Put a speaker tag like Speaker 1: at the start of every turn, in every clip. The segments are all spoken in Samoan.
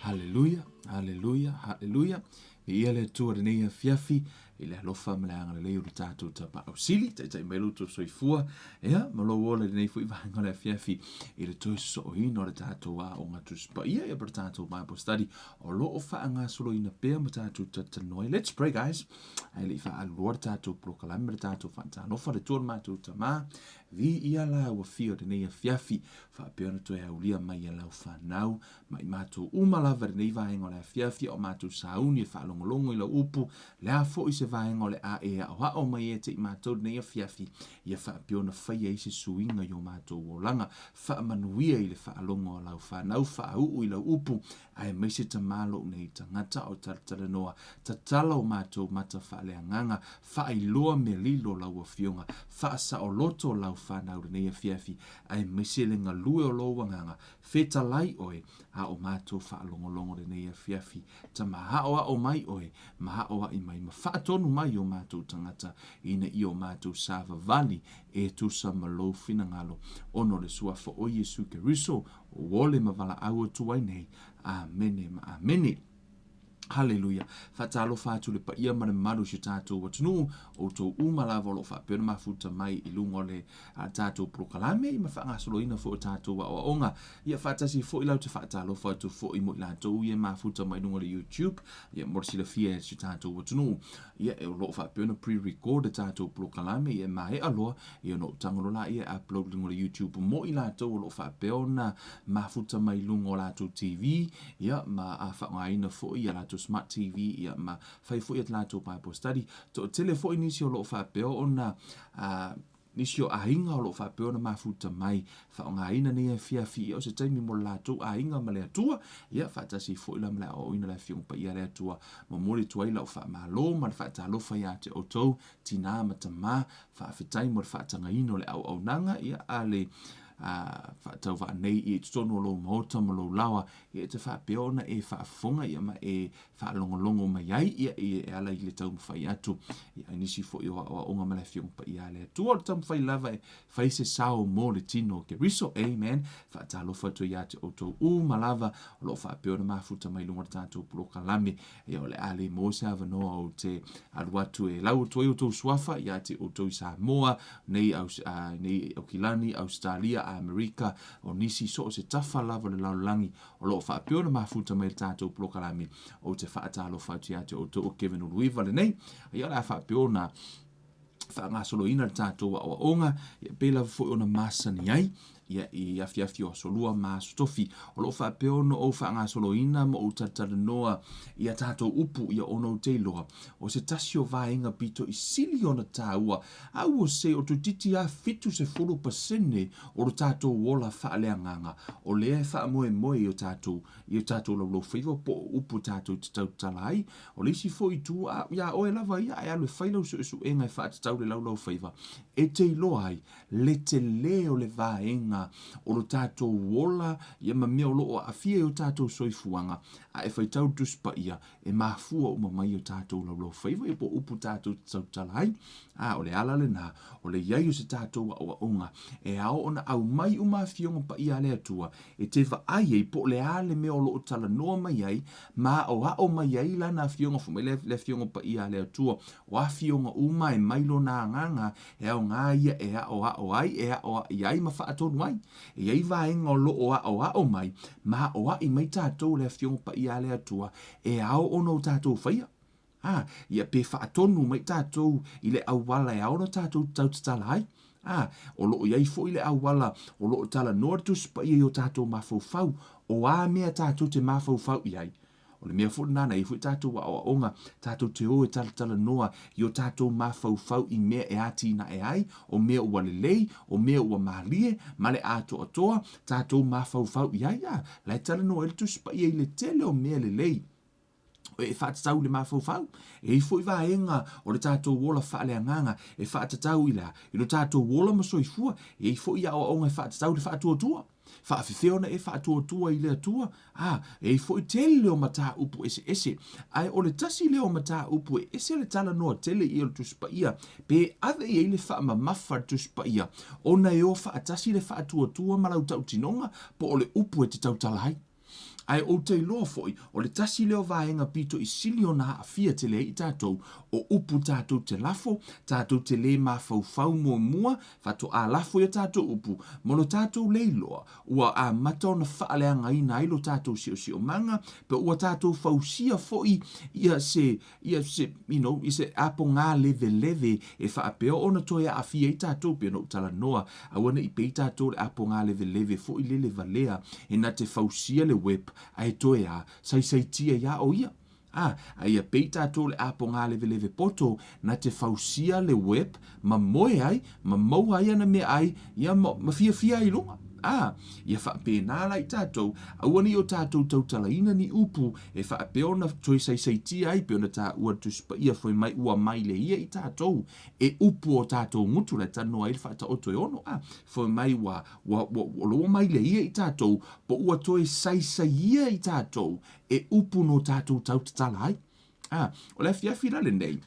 Speaker 1: Haleluia, haleluia, haleluia. Viia le Atua i lenei afiafi i le alofa ma le agalelei o le tatou Tapaau Sili, taitai mai lo outou soifua, ia, ma lou ola i lenei foi vaega o le afiafi i le toe sosooina o le tatou aoga Tusi Paia, ia po o le tatou Bible Study o lo o faagasoloina pea ma tatou talatalanoa ai. Let's pray guys. Ae le i faaaluloa le tatou polokalame ma le tatou faatalofa, le Atua lo matou Tama, viia lau afio i lenei afiafi, faapea ona toe aulia mai e lau fanau ma i matou uma lava i lenei vaega o le afiafi, a o matou sauni e faalogologo i lau upu, le a foi se vaega o le a e aoao mai ai te i matou i lenei afiafi, ia faapea ona faia ai se suiga i o matou olaga. Faamanuia i le faalogo a lau fanau, faauu i lau upu, aemaise Tama lou nei tagata o talatalanoa, tatala o matou mata faaleagaga, faailoa mea lilo lau Afioga, faasaoloto lau. fanau i lenei afiafi, aemaise le galue o Lou Agaga, fetalai Oe a o matou faalogologo i lenei afiafi. Tama aoao mai Oe, ma aoai mai, ma faatonu mai o matou tagata, ina ia o matou savavali e tusa ma Lou finagalo, ona o le Suafa o Iesu Keriso, ua ole ma valaau atu ai nei. Amene ma amene. Haleluia. Faatalofa atu i le paia ma le mamalu o si o tatou atunuu, outou uma lava o lo o faapea ona mafuta mai i luga o le tatou polokalame ma faagasoloina foi o tatou aoaoga. Ia faatasi foi la ou te faatalofa atu foi mo i latou ia e mafuta mai i luga o le YouTube, ia mo le silafia e si o tatou atunuu. Ia o lo o faapea ona pre-record le tatou polokalame, ia e maea loa, ia ona ou tago loa lea e upload i luga o le YouTube mo i latou o lo o faapea ona mafuta mai i luga o latou TV, ia ma faaaogaina foi a latou smart TV, ia ma fai foi a latou Bible study. Toatele foi nisi o lo o faapea ona nisi o aiga o lo o faapea ona mafuta mai, faaaogaina nei afiafi, ia o se taimi mo le latou aiga ma le Atua, ia faatasi foi la ma le aoaoina o le Afioga Paia a le Atua. Momoli atu ai lau faamalo ma le faatalofa ia te outou, tinā ma tamā, faafetai mo le faatagaina o le auaunaga, ia a le faatauvaa nei i totonu o lou maota ma lou laoa, ia e te faapea ona e faafofoga ia ma e faalogologo mai ai ia e ala i le taumafai atu ia i nisi foi o aoaoga ma le Afioga Paia a le Atua. O le taumafai lava e fai se sao mo le tino o Keriso. Amen. Faatalofa atu ia te outou uma lava o lo o faapea ona mafuta mai luga o le tatou polokalame. Ia o le a le maua se avanoa ou te alu atu e lau atu ai outou suafa ia te outou i Samoa, nei, nei Aukilani, Ausetalia, Amerika, o nisi so o se tafa lava o le lalolagi o lo o faapea ona mafuta mai le tatou polokalame. Ou te faatalofa atu ia te outou o Kevin Uluiva lenei. Ia o le a faapea ona faagasoloina le tatou aoaoga, ia pei lava foi ona masani ai ia i afiafi o aso lua ma aso tofi. O lo o faapea ona ou faagasoloina ma ou talatalanoa i a tatou upu ia ona ou te iloa o se tasi o vaega pito i sili ona tāua a ua se o toeitiiti lava 70% o lo tatou ola faaleagaga o lea e faamoemoe i o tatou i o tatou laulaufaiva po o upu tatou te tautala ai. O le isi foi itu, a iā oe lava ia ae alu e fai lau suesuega e faatatau le laulaufaiva e te iloa ai le tele o le vaega o lo tatou ola ia ma mea o lo o aafia i o tatou soifuaga, a e faitau le Tusi Paia, e mafua uma mai i o tatou laulaufaiva ia po o upu tatou te tautala ai. A, o le ala lena o le i ai o se tatou aoaoga e ao ona aumai uma Afioga Paia a le Atua e te vaai ai po o le a le mea o lo o talanoa mai ai ma aoao mai ai Lana Afioga, fai mai le Afioga Paia a le Atua, o afioga uma e mai Lona Agaga E aoga ia e aʻoaʻo ai, e aʻoaʻi ai ma faatonu ai. E i ai vaega o lo o aʻoaʻo mai ma aʻoaʻi mai tatou le Afioga Paia a le Atua e ao ona o tatou faia. A, ia pe faatonu mai tatou i le auala e ao ona tatou tautatala ai. A, o lo o i ai foi le auala o lo o talanoa le Tusi Paia i o tatou mafaufau, o a mea tatou te mafaufau i ai. O le mea foi lena na i ai foi tatou aoaoga, tatou te o e talatalanoa i o tatou mafaufau i mea e atinae ai, o mea ua lelei, o mea ua malie, ma le atoatoa, tatou mafaufau i ai, a, la e talanoa ai le Tusi Paia i le tele o mea lelei e faatatau i le mafaufau. E i ai foi vaega o le tatou ola faaleagaga e faatatau i le a? I lo tatou ola ma soifua. E i ai foi aoaoga e faatatau i le faatuatua. Faafefea ona e faatuatua i le Atua? A, e i ai foi tele o mataupu eseese, ae o le tasi lea o mataupu e ese le talanoa tele i ai o le Tusi Paia, pe ave i ai le faamamafa a le Tusi Paia, ona e o faatasi le faatuatua ma lau tautinoga, po o le upu e te tautala ai. Ae ou te iloa foi, o le tasi lea o vaega pito i sili ona aafia tele ai i tatou, o upu tatou te lafo, tatou te le mafaufau muamua, faatoa lafo i a tatou upu, ma lo tatou le iloa, ua amata ona faaleagaina ai lo tatou siosiomaga, pe ua tatou fausia foi ia se, ia se, you know, i se apoga leveleve e faapea ona toe aafia ai tatou, pei ona ou talanoa, aua ne i pei tatou le apoga leveleve foi lele valea e na te fausia le web ae toe a, saisaitia ia o ia. A, a ia pei tatou le apoga leveleve poto na te fausia le web ma moe ai, ma maua ai ana meaai, ia ma, ma fiafia ai i luga. A, ia faapena la i tatou, aua ne i o tatou tautalaina ni upu e faapea ona toe saisaitia ai pei ona taua le Tusi Paia fai mai ua maile ia i tatou e upu o tatou gutu la e talanoa ai le Faataoto e ono. A, fai mai ua, ua, ua, o lo ua maile ia i tatou po ua toe saisaia i tatou e upu no tatou tautatala ai. A, o le afiafi la lenei,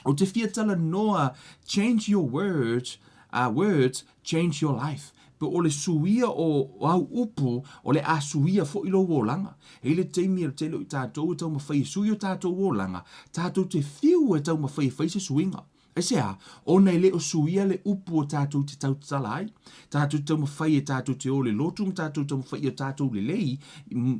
Speaker 1: Ou te fia talanoa change your words, uh, words change your life. Po o le suia o au upu, o le a suia foi lou olaga. E i le taimi e tele o i tatou e taumafai e sui o tatou olaga, tatou te fiu e taumafai e fai se suiga. Aisea? Ona e le o suia le upu o tatou te tautatala ai. Tatou te taumafai e tatou te o le lotu ma tatou taumafai ia tatou lelei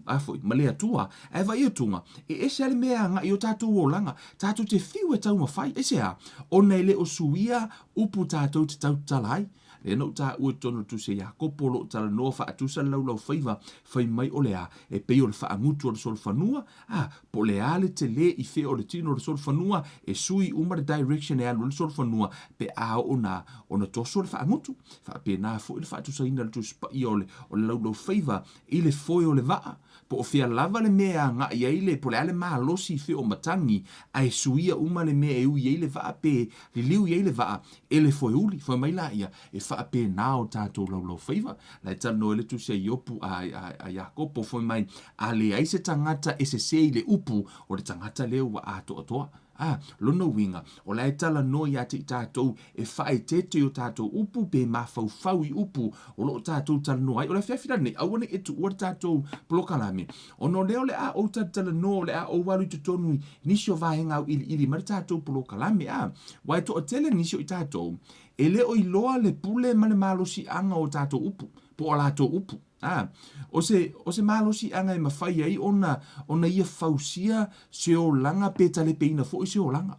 Speaker 1: a foi, ma le Atua. Ae vaai atuga, e ese lava le mea e agai i o tatou olaga. Tatou te fiu e taumafai. Aisea? Ona e le o suia upu tatou te tautatala ai. Lea na ou taua i totonu o le Tusi a Iakopo o lo o talanoa faatusa le laulaufaiva fai mai o le a? E pei o le faagutu o le solofanua, a, po o le a le tele i fea o le tino o le solofanua, e sui uma le direction e alu ai le solofanua pe a oo na ona toso le faagutu. Faapena foi le faatusaina o le Tusi Paia o le, o le laulaufaiva i le foe o le vaa. Po o fea lava le mea e agai ai le, po o le a le malosi i fea o matagi, ae suia uma le mea e ui ai le vaa pe liliu i ai le vaa e le foeuli. Fai mai laia, e faapena o tatou laulaufaiva. La e talanoa ai le Tusi a Iopu, a, a, a Iakopo, fai mai, a leai se tagata e sesē i le upu, o le tagata lea ua atoatoa. A, lona uiga, o la e talanoa ia te i tatou e faaeteete i o tatou upu pe mafaufau i upu o lo o tatou talanoa ai. O le afiafi la lenei, aua ne i e tuua le tatou polokalame, ona o lea o le a ou talatalanoa, o le a ou alu i totonu i nisi o vaega auiliili mai le tatou polokalame. A, aua e toatele nisi o i tatou e le o iloa le pule ma le malosiaga o tatou upu, po o a latou upu. A, o se, o se malosiaga e mafai ai ona, ona ia fausia se olaga pe talepeina foi se olaga.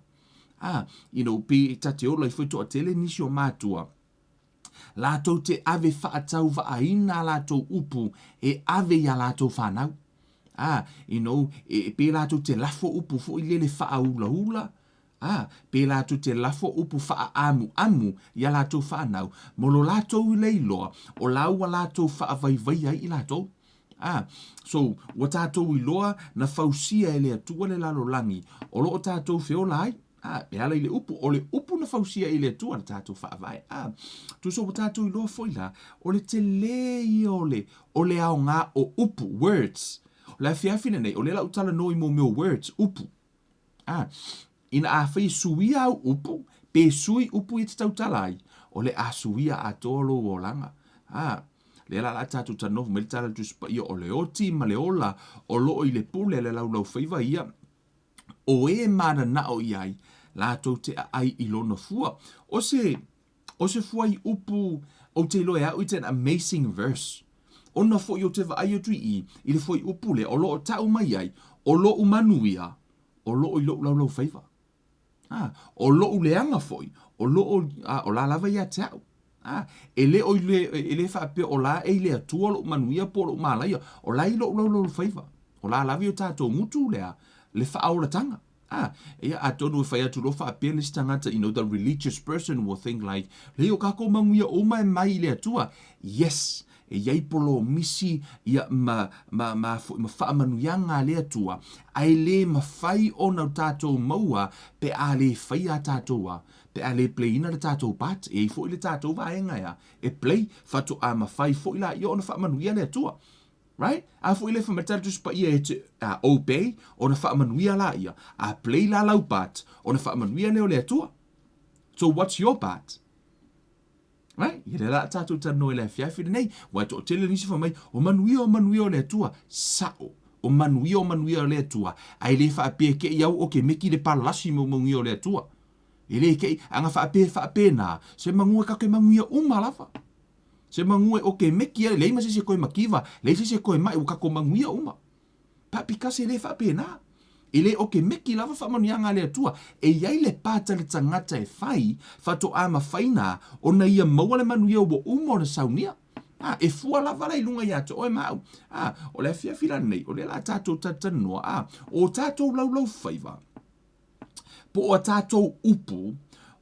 Speaker 1: A, you know, pe ta te ola ai foi toatele nisi o matua, latou te ave faatauvaaina a latou upu e ave i a latou fanau. A, you know, e, pe latou te lafo upu foi lele faaulaula, Ā, pērā atu te lafo upu whaaamuamu i a lātou whānau, mo lo lātou i leiloa, o lāua lātou whaavaivaia ai i lātou. Ā, so, ua tātou iloa na fausia e le Atua le lalolagi, o lo o tātou wheola ai, ā, e ala i le upu, o le upu na fausia e le Atua le tātou whaavae. Ā, tusa ua tātou iloa foi la, o le telē ia o le, o le aoga o upu, words. O le afiafi lenei, o lea la u talanoa i mō mea o words, upu. A, ina afai e suia au upu, pe sui upu ia te tautala ai, o le a suia atoa lou olaga. A, lea la la tatou talanoa mai le tala le Tusi Paia o le oti ma le ola o loo i le pule a le laulaufaiva ia, o e mananao i ai, latou te aai i lona fua. O se, o se fuaiupu ou te iloa e au it's an amazing verse. Ona foi ou te vaai atu i i, i le fuaiupu lea o lo o tau mai ai, o loʻu manuia, o loo i loʻu laulaufaiva. A, o loʻu leaga foi, o loo, a, o la lava ia te au. A, e le o i le, e le faapea o la e i le Atua loʻu manuia po o loʻu malaia, o la i loʻu laulaufaiva. O la lava i o tatou gutu lea, le faaolataga. Ah, ia atonu e fai atu loa faapea le isi tagata, you know, the religious person will think like, leai o kākou manuia uma e mai i le Atua. Yes, e i ai polomisi ia ma, ma, ma, foi, ma faamanuiaga a le Atua, ae le mafai ona o tatou maua pe a le faia a tatou a, pe a le play-ina le tatou part, e i ai foi le tatou vaega ea, e play, faatoa mafai foi laia ona faamanuia le Atua. Right? A foi le fai mai tala Tusi Paia e te uh, obey, ona faamanuia laia. A play la lau part, ona faamanuia lea o le Atua. So what's your part? Right? Ia lea la tatou talanoa i le afiafi lenei. Ua e toatele nisi fai mai, o manuia, o manuia o le Atua. Sao. O manuia, o manuia o le Atua. Ae le faapea ke i au o ke meki le palalasi mo manuia o le Atua. E le ke i, anga faapea faapena, se manua ka ke manuia uma lava. Se manuia o ke meki ai, leai ma se isi e koe makiva, leai se isi e koe mai, ua kako manuia uma. But because e le faapena. E le o ke meki lava faamanuiaga a le Atua. E i ai le pata le tagata e fai, faatoa mafai na ona ia maua le manuia ua uma ona saunia. A, e fua lava la i luga ia te oe ma au. A, o le afiafi la lenei, o lea la tatou talatalanoa, a, o tatou laulaufaiva, po o a tatou upu,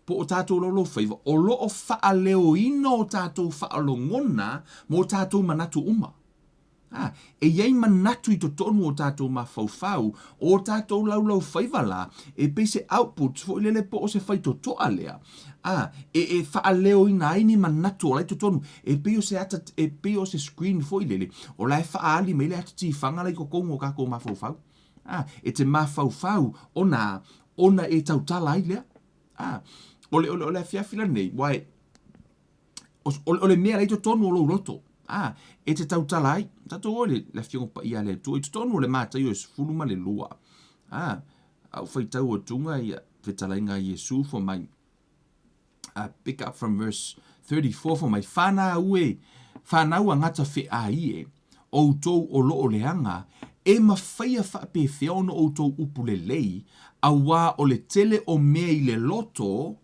Speaker 1: po o tatou laulaufaiva, o lo o faaleoina o tatou faalogona ma o tatou manatu uma. A, e i ai manatu i totonu o tatou mafaufau, o o tatou laulaufaiva la, e pei se output foi lele po o se faitotoa lea, a, e, e faaleoina ai ni manatu o la i totonu, e pei o se ata, e pei o se screen foi lele, o la e faaali mai le ata tifaga la i totonu o tatou mafaufau. A, e te mafaufau ona, ona e tautala ai lea. A, o le, o le, o le afiafi lenei, wai, o, o le mea la i totonu o lou loto, a, e te tautala ai. Tatou o le, le Afioga Paia a le Atua i totonu o le Mataio e 12, a, a ou faitau atuga ia fetalaiga a Iesu fai mai, a, pick up from verse 34 fai mai, Whanau e, whanau a ngata wheai e, outou o loo leaga, e mafaia faapefea ona outou upu lelei, auā o le tele o mea i le loto,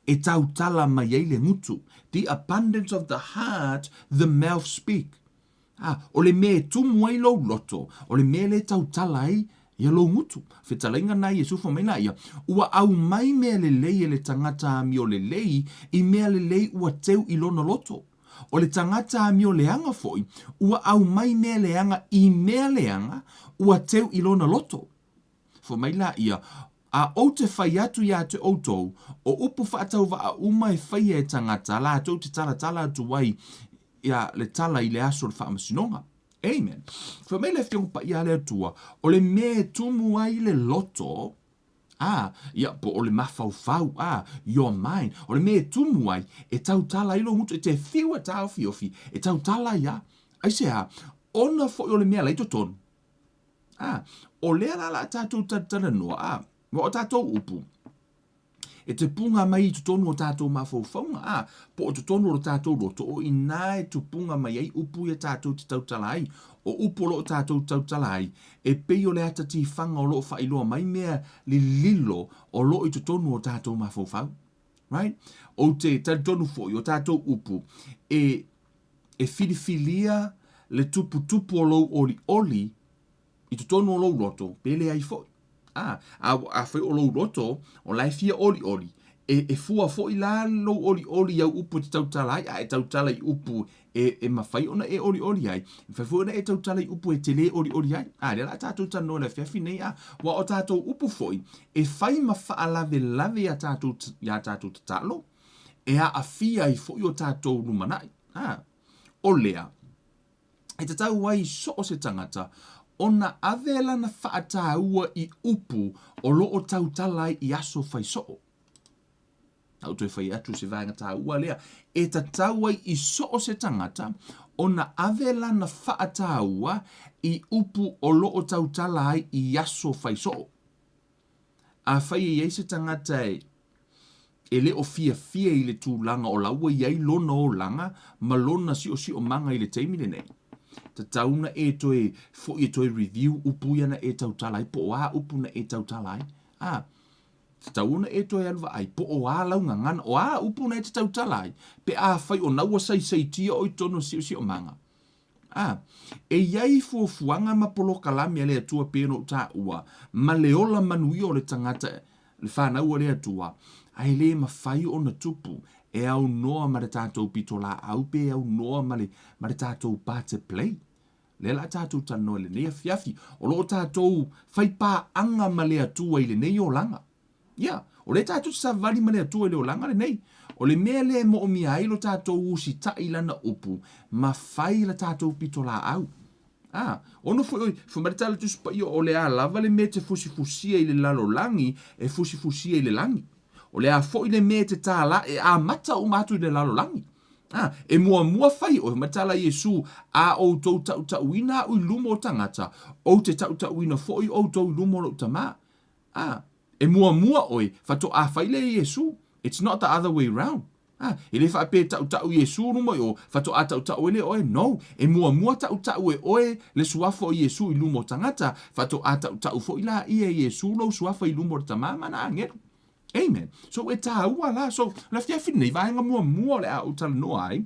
Speaker 1: e tautala mai ai le gutu, the abundance of the heart the mouth speak. A, o le mea e tumu ai lou loto, o le mea lea e tautala ai ia lou gutu. Fetalaiga na Iesu fai mai laia, ua aumai mea lelei e le tagata amio lelei i mea lelei ua teu i lona loto. O le tagata amio leaga foi, ua aumai mea leaga i mea leaga ua teu i lona loto. Fai mai laia, A ou te fai atu iā te outou, o upu faatauvaa uma e faia e tagata, latou te talatala atu ai ia le tala i le aso o le faamasinoga. Amen. Fai mai le Afioga Paia a le Atua, o le mea e tumu ai le loto, a, ia, po o le mafaufau, a, your mind, o le mea e tumu ai, e tautala ai lou gutu, e te fiu e taofiofi, e tautala ai a. Aisea? Ona foi o le mea la i totonu. A, o lea la la tatou talatalanoa, a, ma o tatou upu, e te punga mai i totonu o tatou mafaufauga, a, po o totonu o lo tatou loto, o inā e tupunga mai ai upu ia tatou te tautala ai. O upu o lo o tatou tautala ai, e pei o le ata tifaga o lo o faailoa mai mea lililo o lo o i totonu o tatou mafaufau. Right? Ou te talitonu foi o tatou upu e e filifilia le tuputupu o lou olioli i totonu o lou loto, pe leai foi. A, a, afai o lou loto, o la e fia olioli, e, e fua foi la lou olioli i au upu e te tautala ai, a e tautala i upu e, e mafai ona e olioli ai, e mafai foi ona e tautala i upu e te lē olioli ai. A, lea la tatou talanoa i le afiafi nei, a, ua o tatou upu foi, e fai ma faalavelave iā tatou, iā tatou tatalo, e aafia ai foi o tatou lumanai. A, o lea, e tatau ai so o se tagata ona ave lana faataua i upu o lo o tautala ai i aso fai soo. A ou toe fai atu se vaega taua lea, e tatau ai i so o se tagata ona ave lana faataua i upu o lo o tautala ai i aso fai soo. Afai e i ai se tagata e e le o fiafia i le tulaga o la ua i ai lona olaga ma lona siosiomaga i le taimi lenei, tatau na e toe foi e toe review upu ia na e tautala ai po o a upu na e tautala ai. A, tatau ona e toe alu vaai po o a lau gagana, o a upu na e te tautala ai, pe afai o na ua saisaitia oe i totonu o le siosiomaga. A, e i ai fuafuaga ma polokalame a le Atua pei ona ou taua, ma le ola manuia o le tagata, le fanau a le Atua, a e le mafai ona tupu e aunoa ma le tatou pitolaau pe aunoa ma le, ma le tatou part play. Lea la tatou talanoa i lenei afiafi, o lo o tatou fai paaga ma le Atua i lenei olaga. Ia, o lea tatou te savali ma le Atua i le olaga lenei. O le mea lea e moomia ai lo tatou usitai i lana upu, ma fai la tatou pitolaau. A, ono foi oi, fai mai le tala Tusi Paia, o le a lava le mea e te fusifusia i le lalolagi, e fusifusia i le lagi. O le a foi le mea e te tālā, e amata uma atu i le lalolagi. A, e muamua fai oe, fai mai le tala a Iesu, a outou tautauina au i luma o tagata, ou te tautauina foi outou i luma o lou Tama. A, e muamua oe, faatoa fai lea i Iesu. It's not the other way round. A, e le faapea e tautau Iesu luma i o, faatoa tautau ai lea oe. No, e muamua tautau e oe le suafa o Iesu i luma o tagata, faatoa tautau foi laia e Iesu lou suafa i luma o le Tama ma ana agelu. Amen. So, e tāua la. So, le afiafi lenei, vaega muamua o le a ou talanoa ai,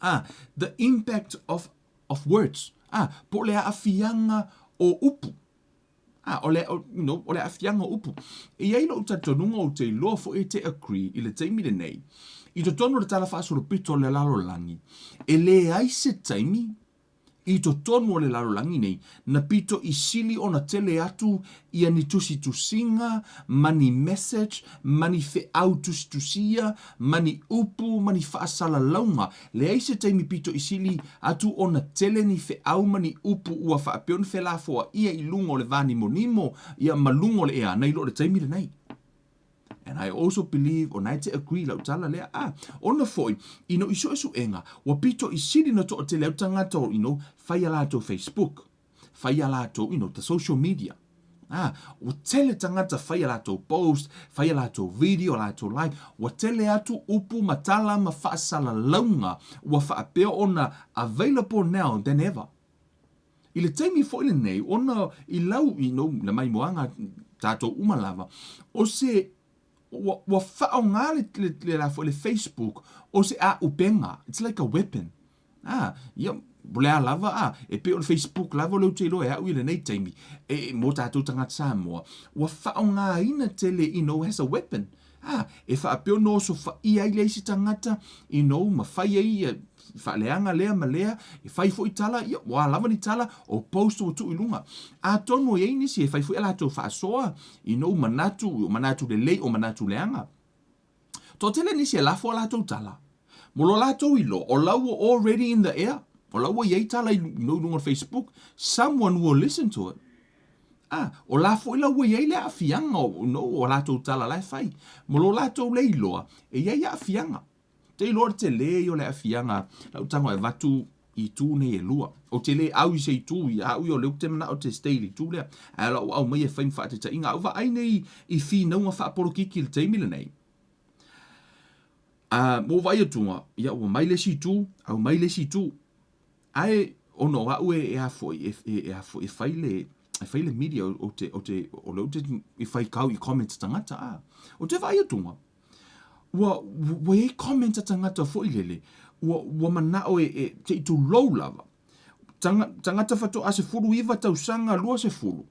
Speaker 1: a, the impact of, of words. A, po o le aafiaga o upu. A, o le, o, you know, o le aafiaga o upu. E i ai lou talitonuga ou te iloa foi e te agree i le taimi lenei, i totonu o le Tala Faasolopito o le Lalolagi, e leai se taimi i totonu o le lalolagi nei, na pito i sili ona tele atu ia ni tusitusiga ma ni message ma ni feau tusitusia ma ni upu ma ni faasalalauga. Leai se taimi pito i sili atu ona tele ni feau ma ni upu ua faapea ona felafoaia i luga o le vānimonimo ia ma luga o le ea nai lo le taimi lenei. And I also believe, o na e te agree lau tala lea, ah, ona foi, ina i suesuega, ua pito i sili na toatele au tagata o, you know, fai a latou Facebook, fai a latou, you know, the social media. Ah, ua tele tagata fai a latou post, fai a latou video, a latou live, ua tele atu upu ma tala ma faasalalauga ua faapea ona available now than ever. I le taimi foi lenei, ona i lau, you know, le maimoaga tatou uma lava, o se, ua, ua faaaoga le, le, le, la foi le Facebook o se a'upega, it's like a weapon. Ah, ia, o le a lava, ah, e pei o le Facebook lava o lea ou te iloa e a'u i lenei taimi, e, mo tatou tagata Samoa, ua faaaogaina tele, you know, as a weapon. Ah, e faapea ona osofaia ai le isi tagata, you know, ma fai ai ia faaleaga lea ma lea, e fai foi tala, ia, ua lava ni tala o post ua tuu i luga. Atonu e i ai nisi e fai foi a latou faasoa, you know, manatu, o manatu lelei, o manatu leaga. Toatele nisi e lafo a latou tala, mo lo latou iloa, o la ua already in the air, o la ua i ai tala i, you know, i luga o le Facebook, someone will listen to it. A, o la foi la ua i ai le aafiaga o, no, o latou tala la e fai. Mo lo latou le iloa, e i ai aafiaga. Te iloa le tele ia o le aafiaga, lau tago e avatu i itu nei e lua. Ou te le au i se itu, ia au ia o lea ou te manao te stay i le itu lea. Ae o lau aumai e fai ma faataitaiga. A ou vaai nei i finauga faapolokiki i le taimi lenei, a, ua ou vaai atuga, ia ua mai le isi itu, aumai le isi itu. Ae ona o a'u e a foi e e a foi e fai le e fai le media ou te ou te o lea ou te i faitau i comment a tagata a. Ou te vaai atuga ua ua i ai comment a tagata foi lele ua ua mana'o e e se i tulou lava taga tagata faatoa 19 tausaga 20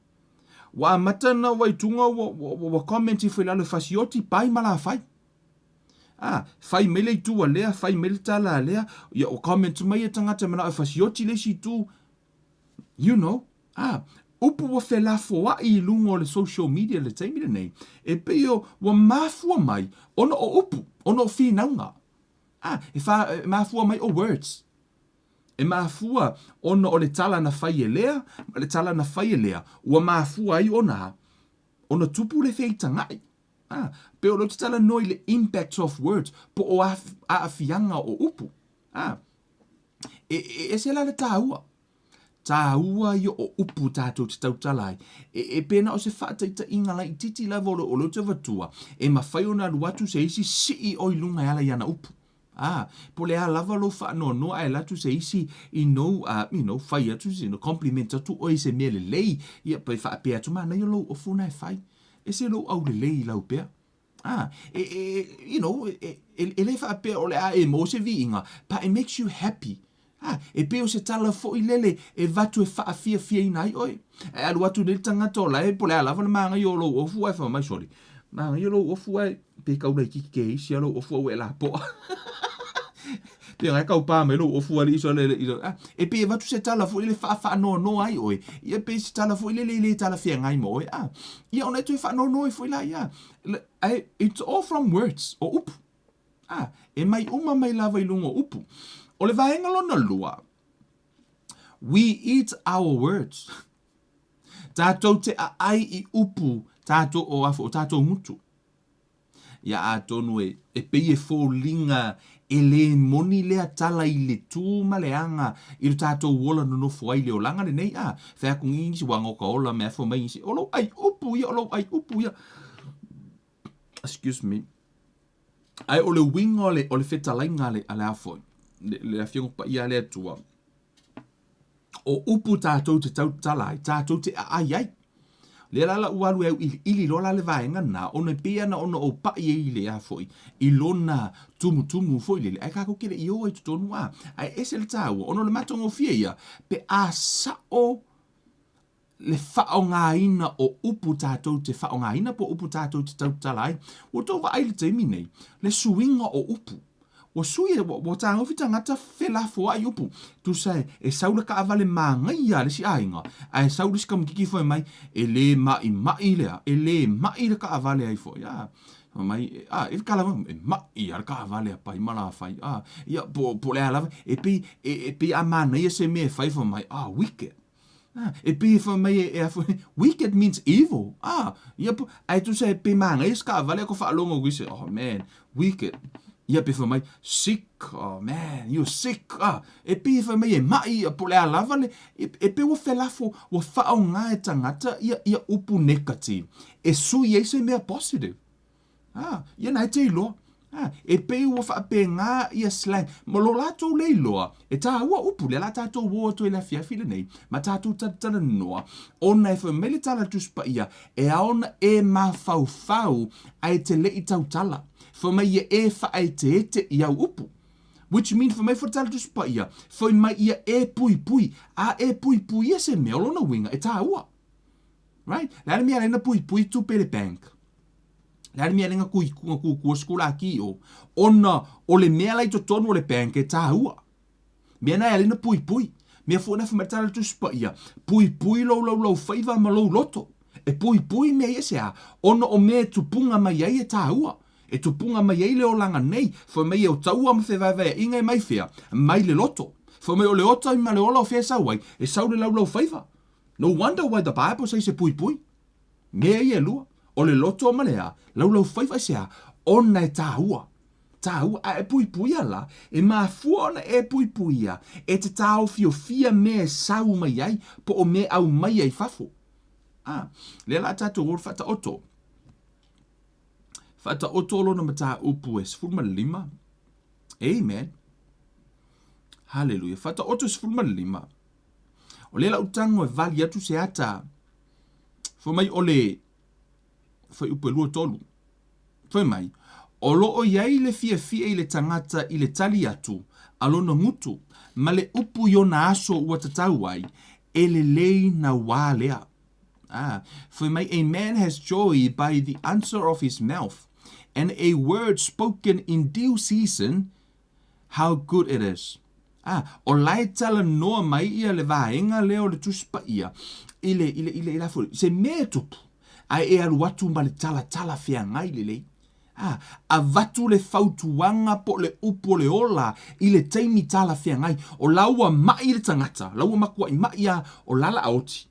Speaker 1: ua amata ona ou vaai atuga ua ua ua comment ifo i lalo e fasioti pai ma lafai. A, fai mai le itu a lea, fai mai le tala a lea, ia o comment mai ia tagata e manao e fasioti le isi itu, you know, a, upu ua felafoai i luga o le social media i le taimi lenei, e pei o, ua mafua mai ona o upu, ona o finauga. A, e, fa, e mafua mai o words. E mafua ona o le tala na fai e lea, ma le tala na fai e lea, ua mafua ai ona, ona tupu le feitaga'i. A, pei o lea ou te talanoa i le impact of words, po o aafiaga o upu. A, e, e ese la le tāua. Tāua ia o upu tātou te tautala ai. E, e pēnā o se faataitaiga laitiiti lava o le, o lea ou te avatua, e mafai ona alu atu se isi sii oe i luga e ala i ana upu. A, po o le a lava lou faanoanoa ae alu atu se isi i nou, uh, you know, fai atu, you know, compliment atu oe i se mea lelei, ia, pe faapea atu, manaia lou ofu na e fai. Ese lou aulelei i lau pea. Ah, e, e, you know, e, e, e le faapea o le a e maua se viiga, but it makes you happy. Ah, e pei o se tala foi lele e avatu e faafiafiaina ai oe. Ae alu atu nei le tagata o la e po o le a lava le magaia o lou ofu ae fai mai, sole, magaia lou ofu ae pe kau laitiiti ke isi a lou ofu a ua e lapoa. Pe ngai kau pa mai lou ofu alii sole le ilo. Ah, e pei e avatu se tala foi lele faafaanoanoa ai oe. Ia pei se tala foi lele e le talafeagai ma oe. Ah, ia ona e toe faanoanoa ai foi la ia. Ae it's all from words, o upu. Ah, e mai uma mai lava i luga o upu. O le vaega lona lua, we eat our words. Tātou te aai i upu tātou o afo, o tātou ngutu. Ia atonu e, e pei e foliga e le moni lea tala i le tū ma le aga i lo tātou ola nonofo ai i le olaga lenei, a, fai aku ngisi ua ngoka ola me afo mai ngisi, o lou ai upu ia, o lou ai upu ia. Excuse me. Ae o le uiga o le, o le fetalaiga a le, a le a foi, le, le Afioga Paia a le Atua, o upu tātou te tautala ai, tātou te aai ai. Lea la la ua alu e auiliili loa la le vaega lena, ona e pei ana ona ou paʻi ai i le a foi, i lona tumutumu foi lele, ae kākou ke le i ō ai totonu a, ae ese le tāua, ona o le matagofie ia, pe a saʻo. le faaaogaina o upu tatou te faaaogaina po o upu tatou te tautala ai. Ua outou vaai i le taimi nei, le suiga o upu. Ua sui, ua tagofi tagata felafoai upu. Tusa e, e sau le taavale manaia a le isi aiga, ae sau le isi tamaititi fai mai, e le maimai lea, e le mai le taavale ai foi. A, fai mai, a, e tala mai, e mai lava le taavale a Pai ma Lafai. A, ia, po, po o le a lava, e pei, e, e pei a manaia se mea e fai, fai mai, ah, wicked. Ah, e pei e fai mai e, e a foi, wicked means evil. Ah, ia po, ae tusa e pei manaia se taavale a ko faalogo atu isi, oh man, wicked. Ia pe fai mai, sick, oh man, you're sick. Ah, e pei e fai mai e mai, ia po o le a lava le, e, e pei ua felafo, ua faaaoga e tagata ia, ia upu negative e sui ai se mea positive. Ah, ia na e te iloa. Ah, e pei ua faapena ia slang. Ma lo latou le iloa, e tāua upu lea la tātou o atu ai le afiafi lenei, ma tātou talatalanoa, ona e fai mai le tala Tusi Paia, e ao ona e mafaufau ae te le i tautala. Fai mai ia e faaeteete i au upu. Which mean fai mai foi le tala Tusi Paia, fai mai ia e puipui. A e puipuia se mea, o lona uiga, e tāua. Right? Le a le mea e ala ai ona puipui tupe i le bank? Le a le mea e ala ai ona kukua sikulaki i o? Ona o le mea la i totonu o le bank e tāua. Mea na e ala ai ona puipui. Mea foi na fai mai le Tala o le Tusi Paia, puipui lou laulaufaiva ma lou loto. E puipui mea ia se a? Ona o mea e tupuga mai ai e tāua. E tupuga mai ai le olaga nei, fai mai e o taua ma fevaevaeaiga e mai fea? Mai le loto. Fai mai o le ota ma le ola o fea e sau ai? E sau le laulaufaiva. No wonder why the Bible says e puipui. Mea ia e lua, o le loto ma le a, laulaufaiva i se a, ona e tāua. Tāua, a e puipuia la, e mafua ona e puipuia, e te tāofiofia mea e sau mai ai, po o mea e aumai ai fafo. A, lea la tātou o le faataoto. Faataoto o lona mataupu e 15. Amen. Hallelujah. Faataoto 15. O lea lau tago e vali atu se ata. Fai mai o le fuaiupu e 23. Fai mai, o lo o i ai le fiafia i le tagata i le tali atu a lona gutu ma le upu i ona aso ua tatau ai, e lelei nauā lea. Ah, fai mai, a man has joy by the answer of his mouth, and a word spoken in due season How good it is. A, o la e talanoa mai ia le vaega lea o le Tusi Paia i le, i le, i le, i le foi, se mea e tupu, ae e alu atu ma le talatala feagai lelei. A, avatu le fautuaga po o le upu o le ola i le taimi talafeagai. O la ua mai le tagata, la ua matuai mai a, o la la a oti.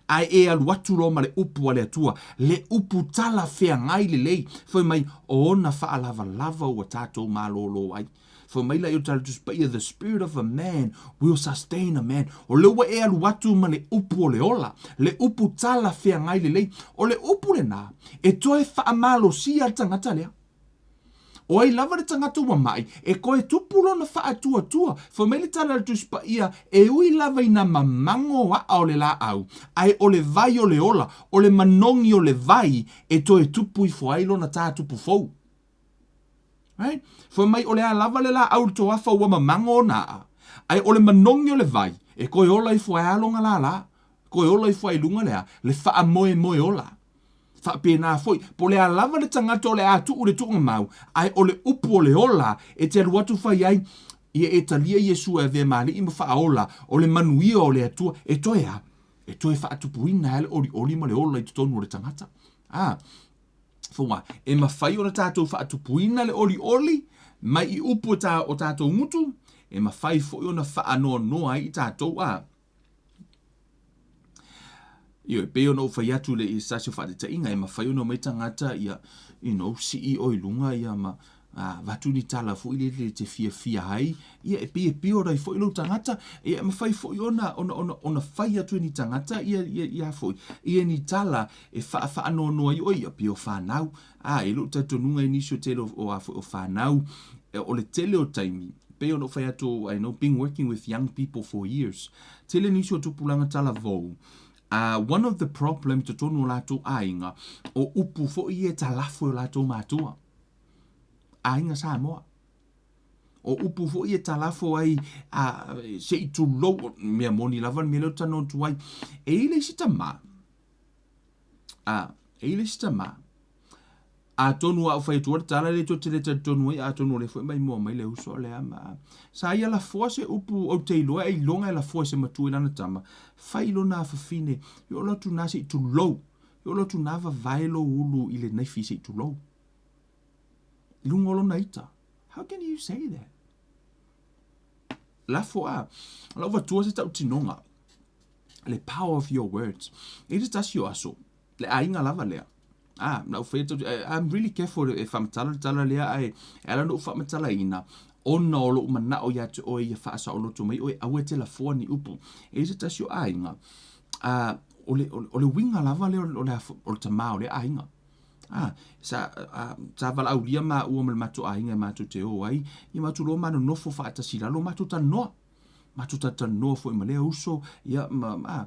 Speaker 1: Ae e alu atu loa ma le upu a le Atua, le upu talafeagai lelei, fai mai, o ona faalavalava ua tatou malōlō ai. Fai mai la i o le Tusi Paia, the spirit of a man will sustain a man. O lea ua e alu atu ma le upu o le ola, le upu talafeagai lelei. O le upu lenā, e toe faamalosia le tagata lea. O ai lava le tagata ua mai, e koe tupu lona faatuatua. Fai mai le tala a le Tusi Paia, e ui lava ina mamango aʻa o le lāʻau, ae o le vai o le ola, o le manogi o le vai e toe tupu ifo ai lona tā tupu fou. Right? Fai mai o le a lava le lāʻau i le toafa ua mamango ona aʻa, ae o le manogi o le vai e toe ola ifo ai lava lona lālā, toe ola ifo ai i luga le a, le faamoemoe ola. Faapena foi, po o le a lava le tagata o le a tuu i le tuugamau, ae o le upu o le ola e te alu atu fai ai, ia e talia Iesu e avea ma Alii ma Faaola, o le manuia o le Atua, e toe a? E toe faatupuina ai le olioli ma le ola i totonu o le tagata. A, Fonga, e mafai ona tatou faatupuina le olioli mai i upu o, ta, o tatou gutu, e mafai foi ona faanoanoa ai i tatou, a. Ioe, pei ona ou fai atu le i se tasi o faataitaiga, e mafai ona omai tagata ia, you know, sii oe i luga ia ma avatu ni tala foi lele e te fiafia ai, ia e pei e pure ai foi lou tagata, ia e mafai foi ona, ona, ona, ona fai atu e ni tagata ia, ia, ia foi, ia ni tala e faa, faanoanoa ai oe, ia pei o fanau. A, e lou talitonuga i nisi o tele o, o a foi o fanau, o le tele o taimi, pei ona ou fai atu, I know, been working with young people for years, tele nisi o tupulaga talavou, one of the problem i totonu o latou aiga, o upu foi ia e talafo e o latou matua, aiga Samoa. O upu foi e talafo ai a, se i tulou, mea moni lava le mea lea ou te talanoa atu ai. E i ai le isi tama, a, e i ai le isi tama, atonu a ou fai atua le tala lea tou te le talitonu ai, atonu o lea foi e maimoa mai le uso lea ma sa ia lafoa se upu ou te iloa ailoga e lafoa e se matua i lana tama, fai i lona afafine, e oo atu na se i tulou, e oo atu na vavae lou ulu i le naifi se i tulou. I luga o lona ita. How can you say that? Lafo a, lau vatua se tautinoga, le power of your words. E te tasi o aso, le aiga lava lea. Ah, lau fai atu, I'm really careful e faamatala le tala lea, ae e ala ona ou faamatalaina, ona o lou manao ia te oe ia faasaoloto mai oe, aua e te lafoa ni upu. E i ai se tasi o aiga, ah, o le, o le uiga lava lea o le, o le tamā o lea aiga. Ah, sa, ah, sa valaaulia maua ma le matou aiga e matou te o ai, ia matou loa ma nonofo faatasi i lalo, matou talanoa. Matou talatalanoa foi ma lea uso, ia, ma, ah,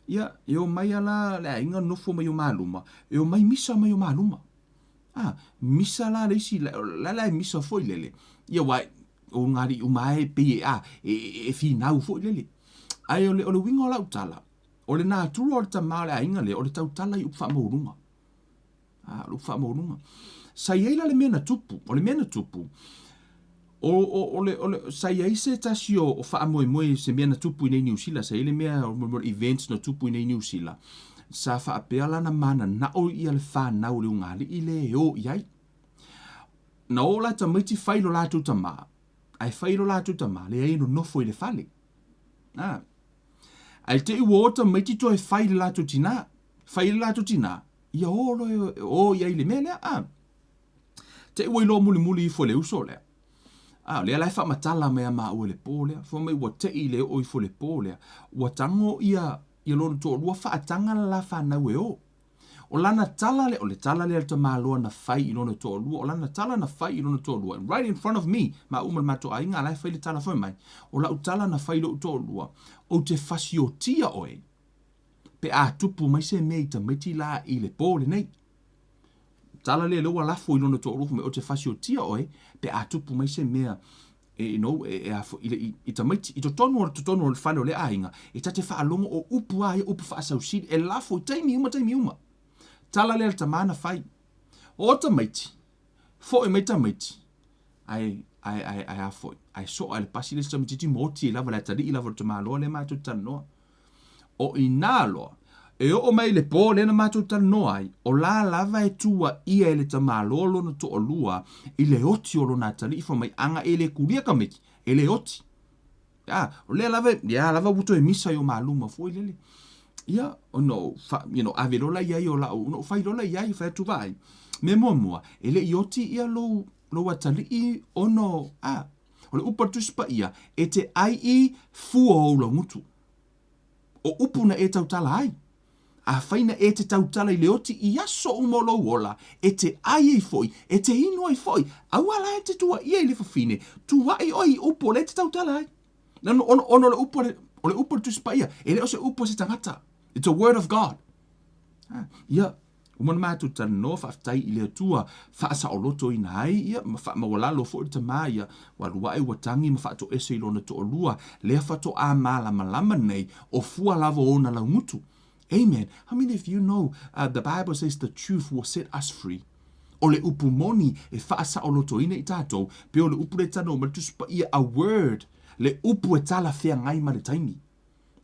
Speaker 1: ia, e omai a la le aiga nofo mai o maluma, e omai misa mai o maluma. Ah, misa la le isi, la la e misa foi lele. Ia aua o ngā alii uma e pei e, ah, e, e, e finau foi lele. Ae o le, o le uiga o lau tala, o le natura o le tama o le aiga lea, o le tautala i upu faamaualuga. A, o le upu faamaualuga. Sa i ai la le mea na tupu, o le mea na tupu, o, o, o le, o le, sa i ai se tasi o, o faamoemoe se mea na tupu i nei Niu Sila, sa i ai le mea o le events na tupu i nei Niu Sila, sa faapea la na mananao ia le fanau o le ugaalii le e o i ai. Na o la tamaiti fai lo latou tamā, ae fai lo latou tamā, leai e nonofo i le fale. A. Ae te i ua o tamaiti toe fai i le latou tinā. Fai i le latou tinā, ia o loa e o i ai i le mea lea. A. Te i ua iloa mulimuli ifo e le uso lea. A, o lea la e faamatala mai ia maua i le pō lea. Fai mai ua te i le oo ifo i le pō lea. Ua tago ia, ia lona toalua faataga le la fanau e o. O lana tala lea, o le tala lea a le tamaloa na fai i lona toalua, o lana tala na fai i lona toalua, right in front of me, maua ma le matou aiga, a la e fai le tala fai mai, o lau tala na fai i lou toalua, ou te fasiotia oe pe a tupu mai se mea i tamaiti la i le pō lenei. Tala lea lea ua lafo i lona toalua fai mai, ou te fasiotia oe pe a tupu mai se mea e, you know, e, e, i, i, i tamaiti, i totonu o totonu o le fale o le aiga, e ta te faalogo o upu a ia, upu faasausili, e lafo i taimi uma, taimi uma. Tala lea le tamā na fai. O tamaiti, foi mai tamaiti, ae, ae, ae, ae a foi, ae soa e le pasi le isi tamaitiiti ma oti ai lava le atalii lava o le tamaloa lea matou te talanoa. O i ina loa, e oo mai i le pō lea na matou talanoa ai, o la lava e tuuaia e le tamaloa lona toalua i le oti o lona atalii fai mai, Ana e le kulia tamaiti, e le oti. A, o lea lava, ia lava ua toe misa i o maluma foi lele. Ia, ona ou, fa, you know, ave loa la i ai o lau, ona ou fai loa la i ai, fai atu vaai. Mea muamua, e le i oti ia lou, lou atalii ona, a, O le upu a le Tusi Paia, e te ai i fua o ou laugutu. O upu na e tautala ai. Afai na e te tautala i le oti i aso uma o lou ola, e te ai ai foi, e te inu ai foi, aua la e te tuaia i le fafine, tuai oe i upu o lea e te tautala ai. Ona, ona, ona o le upu a le, o le upu a le Tusi Paia, e le o se upu a se tagata. It's a word of God. Ha, ia, Uma ona matou talanoa, faafetai i le Atua, faasaolotoina ai ia, ma faamaualalo foi le tama ia, ua alu ae ua tagi ma faatoese i lona toalua, lea faatoa malamalama nei, o fua lava o ona laugutu. Amen. How many of you know uh, the Bible says the truth will set us free? O le upu moni e faasaolotoina i tatou, pe o le upu le talanoa mai le Tusi Paia, a word, le upu e talafeagai ma le taimi.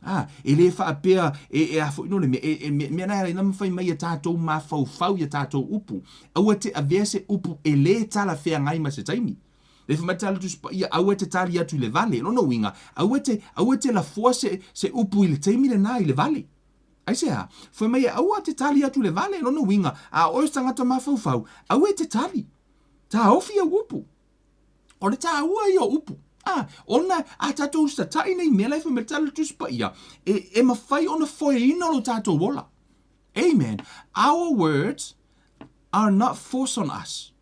Speaker 1: Ā, e le faapea e, e a foi no le mea, e, e, mea, mea na ma fai mai ia tātou mafaufau ia tātou upu. Aua te avea se upu e lē talafeagai ma se taimi. Le fai mai tala Tusi Paia, aua te tali atu i le vale. Lona uiga, aua te, aua te lafoa se, se upu i le taimi lenā i le vale. Aisea? Fai mai aua te tali atu i le vale. Lona uiga, a oe o se tagata mafaufau, aua e te tali. Tāofi au upu. O le tāua ia o upu. A, ona a tātou usitatai nei mea la e fai mai le tala o le Tusi Paia, e, e mawhai ona foeina lo tātou ola. Amen. Our words are not forced on us.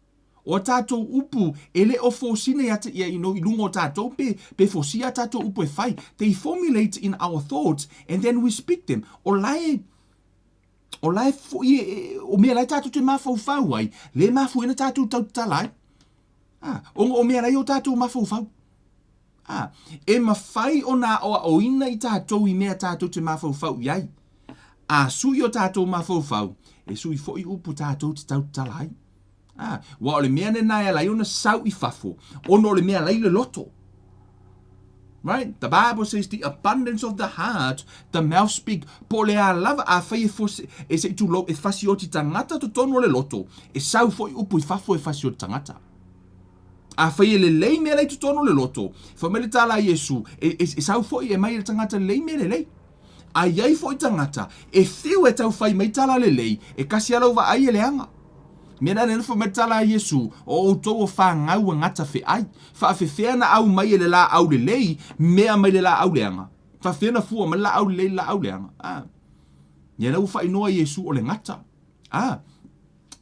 Speaker 1: O a tātou upu e le o fosina ia te, ia, you know, i lunga o tātou pe, pe fosia a tātou upu e whai. They formulate in our thoughts and then we speak them. O la e, o la e foi e, e, o mea la e tātou te mafaufau ai, le mafua ina tātou tautatala ai. A, ona o mea la i o tatou mafaufau. A, e mafai ona aoaoina i tatou i mea tatou te mafaufau i ai. A sui o tatou mafaufau, e sui foi upu tatou te tautala ai. A, aua o le mea lena e ala ai ona sau i fafo, ona o le mea la i le loto. Right? The Bible says the abundance of the heart, the mouth speak. Po o le a lava, afai e fose, e se i tulou, e fasioti tagata totonu o le loto, e sau foi upu i fafo e fasioti tagata. Afai e lelei mea la i totonu o le loto, fai mai le tala a Iesu, e, e, e sau foi e mai e le tagata lelei mea lelei. A i ai foi tagata e fiu e tau fai mai tala lelei, e kasi lava lau vaai e leaga. Mea la lea na fai mai le tala a Iesu, O outou o fanau a gata feai, faafefea na au mai e le laau lelei mea mai le laau leaga? Faafefea na fua mai le laau lelei i le laau leaga? A. Ia la ua faaigoa Iesu o le gata. A.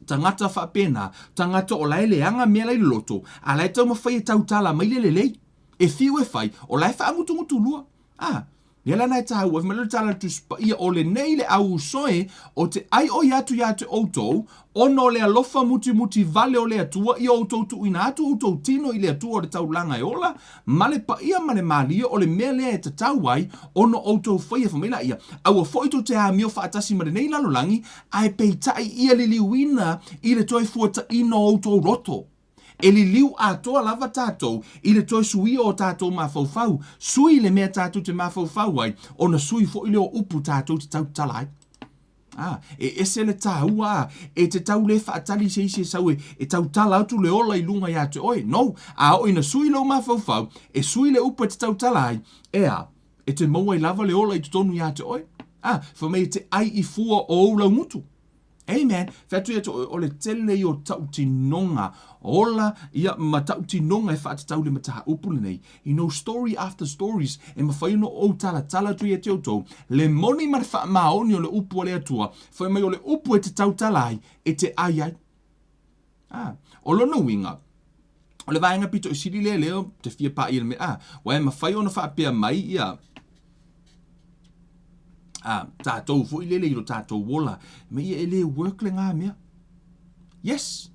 Speaker 1: Tagata faapena, tagata o la e leaga mea la i le loto, a la e taumafai e tautala mai le lelei. E fiu e fai, o la e faagutugutulua. A, ia lana e tāua, fai mai le tala a le Tusi Paia, o lenei le au usoe, o te ʻai ʻoi atu iā te ʻoutou, ona o le alofa mutimuti wale o le Atua, ia ʻoutou tuuina atu ʻoutou tino i le Atua o le taulaga e ola, ma le paia ma le mālie o le mea lea e tatau ai ona ʻoutou faia. Fai mai laia, aua foi tou te amio faatasi ma lenei lalolagi, ae peitai ia liliuina i le toe fuataina o outou loto. E liliu atoa lava tatou i le toe suia o tatou mafaufau, sui le mea tatou te mafaufau ai, ona sui foi lea o upu tatou te tautala ai. A, e ese le taua a, e te tau le faatali i se isi e sau e, e tautala atu le ola i luga ia te oe. No, a oo ina sui lou mafaufau, e sui le upu e te tautala ai, e a, e te maua ai lava le ola i totonu ia te oe. A, fai mai e te ai i fua o ou laugutu. Amen. Fai atu ia te oe, o le tele ia o tautinoga ola, ia ma tautinoga e faatatau i le mataupu lenei. You know, story after stories, e mafai ona ou talatala atu ia te outou, le moni ma le faamaoni o le upu a le Atua, fai mai o le upu e te tautala ai, e te ai ai. Ah, o lona uiga, o le vaega pito i sili lea lea te fia paʻi i le mea, ah, ua e mafai ona faapea mai ia, ah, tatou foi lele i lo tatou ola, me ia e le work le ngā mea. Yes,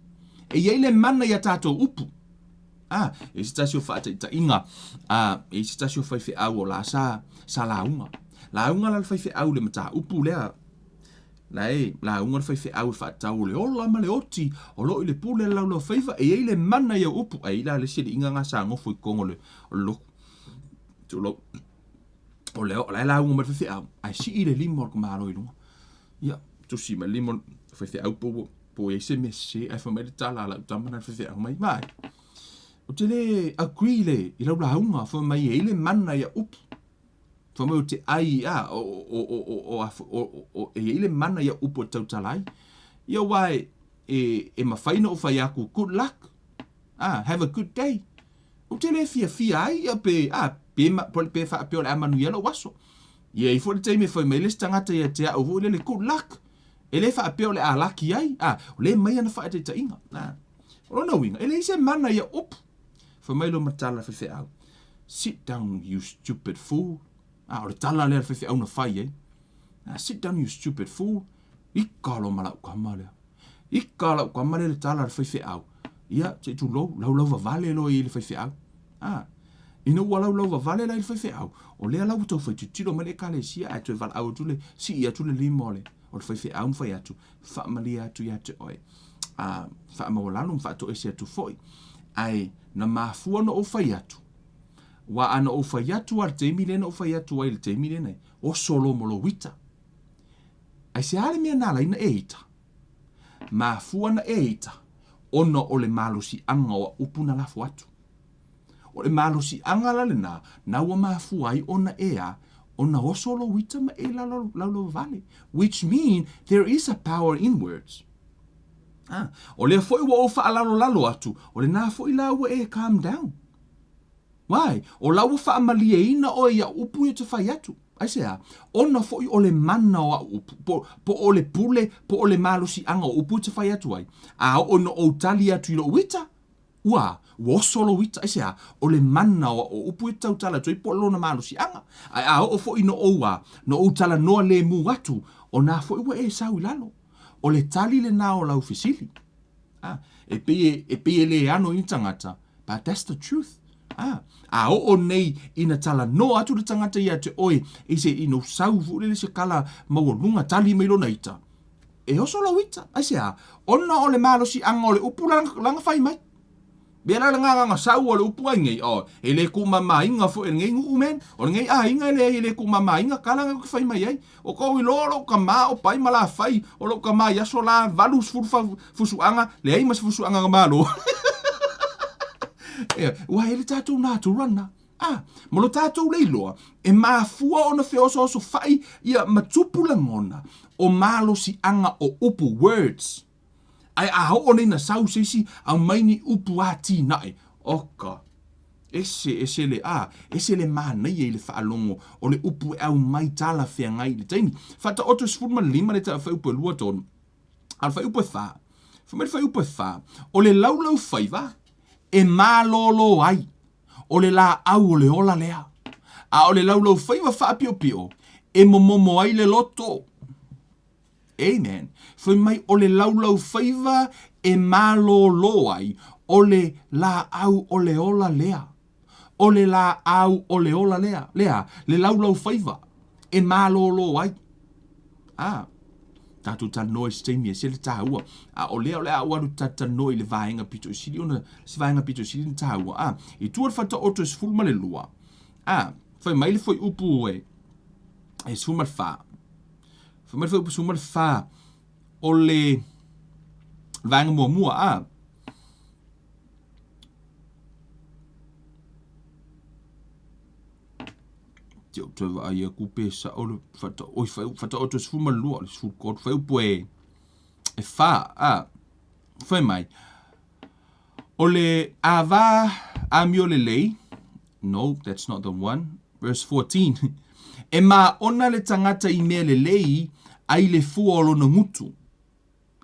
Speaker 1: e i ai le mana i a tatou upu. Ah, e se tasi o faataitaiga, ah, e se tasi o faifeau o la sa, sa lauga. Lauga la le faifeau le mataupu lea, La e lauga le faifeau e faatatau o le ola ma le oti o lo o i le pule a le laulaufaiva e i ai le mana i au upu. Ae i la le isi aliiga na sa nofo i totonu o le o le lotu. Tulou. O le o la e lauga mai le faifeau ae sii le lima o le tamaloa i luga. Ia, tusi mai le lima o le faifeau po ua po ua i ai se mea sese ae fai mai le tala a lau tama na le faifeau mai, vaai, ou te le agree le i lau lauga fai mai e i ai le mana i au upu. Fai mai ou te ai, a, o, o, o, o, o, a, o, o, e i ai le mana i au upu e tautala ai. Ia aua e, e, e mafai ona ou fai atu, good luck, a, have a good day. Ou te le fiafia ai, ia pe, a, pe, pe, pe faapea o le a manuia lou aso. Ia e i ai foi le taimi e fai mai le isi tagata ia te au foi lele, good luck. E le faapea o le a laki ai, a, o lea e aumai ana faataitaiga. A, o lona uiga, e leai se mana i au upu. Fai mai loa ma tala faifeau, Sit down you stupid fool. A, o le tala lea a le faifeau na fai ai. Ah, sit down you stupid fool. Ika loa ma lau tama lea. Ika lau tama lea le tala a le faifeau. Ia, se i tulou, laulau vavale loa i le faifeau. Ah, ina ua laulau vavale la i le faifeau, o lea la ua tau fai tilotilo mai le ekalesia ae toe valaau atu le, sii atu le lima o le, o le faifeau ma fai atu, faamalie atu ia te oe, a faamaualalo ma faatoese atu foi. Ae na mafua ona ou fai atu, aua a na ou fai atu lava i le taimi lea na ou fai atu ai i le taimi lenei, oso loa ma lou ita. Aisea le mea na ala ai na e ita? Mafua na e ita ona o le malosiaga o au upu na lafo atu. O le malosiaga la lena, na ua mafua ai ona e a, ona oso lou ita ma e laulauvale. Which mean there is a power in words. Ah, o lea foi ua ou faalalolalo atu, o lena foi la ua e calm down. Why? O la ua faamalieina oe i au upu ia te fai atu. Aisea? Ona foi o le mana o au upu, po, po o le pule, po o le malosiaga o upu te fai atu ai. A oo ina ou tali atu i lou ita, Ua, ua oso lou ita, aisea? O le mana o au upu e tautala atu ai po o lona malosiaga. Ae a oo foi ina ou a, na ou talanoa lemu atu, o nā foi ua e sau i lalo. O le tali lenā o lau fesili. Ah, e pei e, e pei e le ano i ni tagata, but that's the truth. Ah, a oo nei ina talanoa atu le tagata ia te oe i se you know, sau foi lele se kala maualuga tali mai lona ita. E oso lou ita. Aisea? Ona o le malosiaga o le upu lana fai mai. Mea la le gagaga sau o le upu ai nei, oh, e le kuumamāiga foi e lenei nuu man. O lenei aiga e leai e le kuumamāiga kala na fai mai ai. O kou iloa o lou kamā o pai ma lafai, o lou kamā i aso la 80 fusuaga, leai ma se fusuaga na malo. Ioe, ua e le tatou natura lena. Ah, ma lo tatou le iloa, e mafua ona feosoosofai ia ma tupu lagona o malosiaga o upu, words. Ae a oo nei na sau se isi aumai ni upu atinae, oka, ese, ese le, a, ese le manaia i le faalogo o le upu e aumai talafeagai i le taimi. Faataoto e 15 le fuaiupu e 2 3, a o le fuaiupu e 4, fai mai le fuaiupu e 4, o le laulaufaiva e malōlō ai, o le lāʻau o le ola lea, a o le laulaufaiva faapiopio e momomo ai le loto. Amen. Fai mai o le laulaufaiva e malōlō ai, o le lāʻau o le ola lea. O le lāʻau o le ola lea. Lea, le laulaufaiva e malōlō ai. A, tatou talanoa i se taimi e ese le tāua. A o lea o le a ou alu talatalanoa i le vaega pito i sili ona, se vaega pito i sili ona tāua. A, i tua o le Faataoto e 12, a, fai mai le fuaiupu e, e 14. Fai mai le fuaiupu 14 o le vaega muamua, a. Te ou toe vaai aku pe sao le whata, oi, whataoto 12, le 13, fuaiupu e, e whā, a. Fai mai, o le ava amio lelei, no, that's not the one, verse 14, e māona le tagata i mea lelei ai le fua o lona gutu,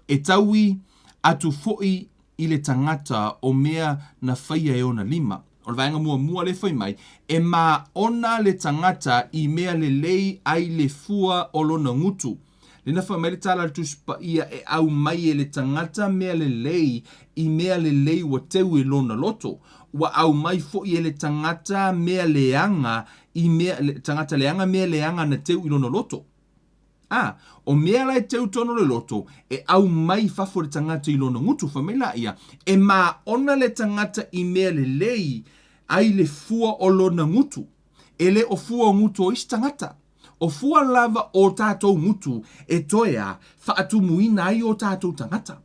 Speaker 1: e taui atu foi i le tagata o mea na faia e ona lima. O le vaega muamua lea fai mai, e māona le tagata i mea lelei ai le fua o lona gutu. Lena fai mai le tala a le Tusi Paia e aumai e le tagata mea lelei i mea lelei ua teu i lona loto. Ua aumai foi e le tagata mea leaga i mea, le tagata leaga mea leaga na teu i lona loto. A, o mea la e teu tonu le loto, e aumai i fafo e le tagata i lona gutu. Fai mai laia, e māona le tagata i mea lelei ai le fua o lona gutu. E le o fua o gutu o isi tagata. O fua lava o tatou gutu e toe a faatumuina ai o tatou tagata.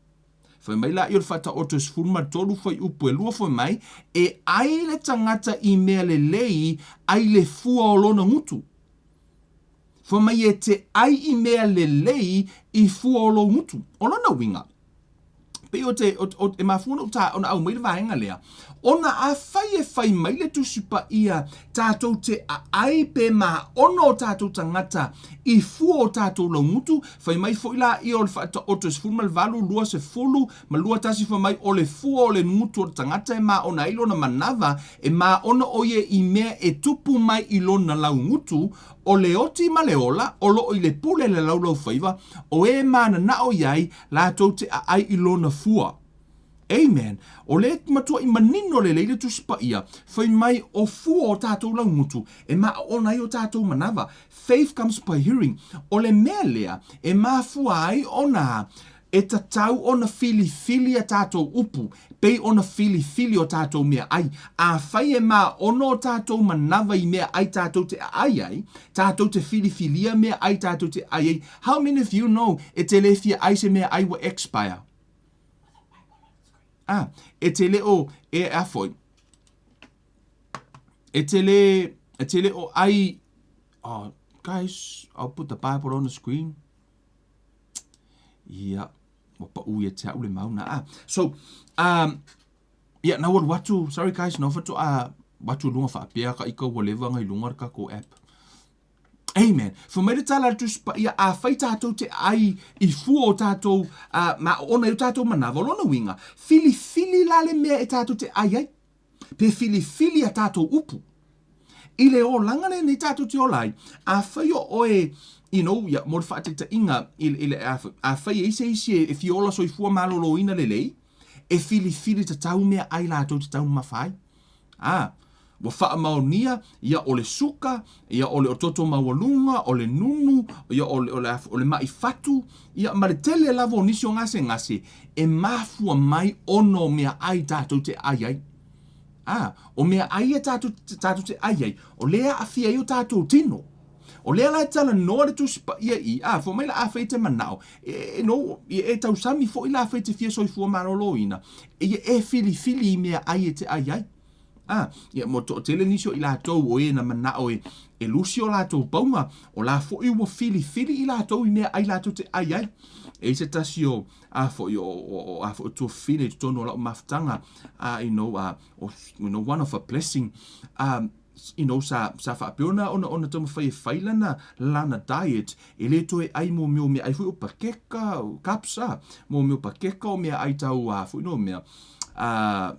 Speaker 1: Fai mai laia o le Faataoto e 13 fuaiupu e 2 fai mai, e ai le tagata i mea lelei ai le fua o lona gutu. Fai mai e te ai i mea lelei i fua o lou gutu. O lona uiga, pei o te, o, o, e mafua ona ta, ona aumai le vaega lea, ona afai e fai mai le Tusi Paia tatou te aai pe maono o tatou tagata i fua o tatou laugutu, fai mai foi laia o le Faataoto e 18, 20 ma 21 fai mai o le fua o le gutu o le tagata e maona ai lona manava, e maona o ia i mea e tupu mai i lona laugutu, O le oti ma le ola o loo i le pule le laulaufaiva, o e mananao i ai latou te aai i lona fua. Amen. O le matuaʻi manino lelei le Tusi Paia, fai mai o fua o tatou laugutu e maaona ai o tatou manava. Faith comes by hearing. O le mea lea e mafua ai ona e tatau ona filifili a tatou upu, pei ona filifili o tatou meaai. Afai e maono o tatou manava i meaai tatou te aai ai, tatou te filifilia meaai tatou te aai ai. How many of you know e te le fia ai se meaai ua expire? Ah, e te le o, e a foi, e te le, e te le o ai, oh, guys, I'll put the Bible on the screen. Ia, ua paʻu ia te au le mauna. Ah, so, ia, na ua alu atu, sorry guys, na ua faatoa atu i luga faapea ka ika ua leva ona i luga le tatou app. Amen. Fai mai le tala a le Tusi Paia, afai tatou te ai i fua o tatou, ma ona i o tatou manava, o lona uiga, filifili la le mea e tatou te ai ai. Pe filifili a tatou upu. I le olaga lenei tatou te ola ai, afai o oe, you know, ia, mo le faataitaiga, i, i le, afai e i ai se isi e, e fia ola soifua malōlōina lelei, e filifili tatau meaai latou te taumafa ai. A, ua faamaonia, ia o le suka, ia o le toto maualuga, o le nunu, ia o le, o le, o le ma'i fatu, ia ma le tele lava o nisi o gasegase e mafua mai ona o meaai tatou te ai ai. A, o meaai ia tatou, tatou te ai ai, o lea e aafia ai o tatou tino. O lea la e talanoa le Tusi Paia i, a, fai mai la afai e te manao, e, e, no, e, e tausami foi la afai e te fia soifua maloloina, e, e filifili i meaai e te ai ai. A, ia, mo toatele nisi o i latou o e na manao e, e lusi o latou pauga, o la foi ua filifili i latou i meaai latou te ai ai. E i se tasi o, a foi o, o, o, a foi o tuafafine i totonu o lau mafutaga, a, you know, a, o, you know, one of a blessing, a, you know, sa, sa faapea ona, ona, ona taumafai e fai lana, lana diet, e le toe ai mo mea o meaai foi o pakeka, o cups, a, mo mea o pakeka o meaai tau, a, foi no mea, a,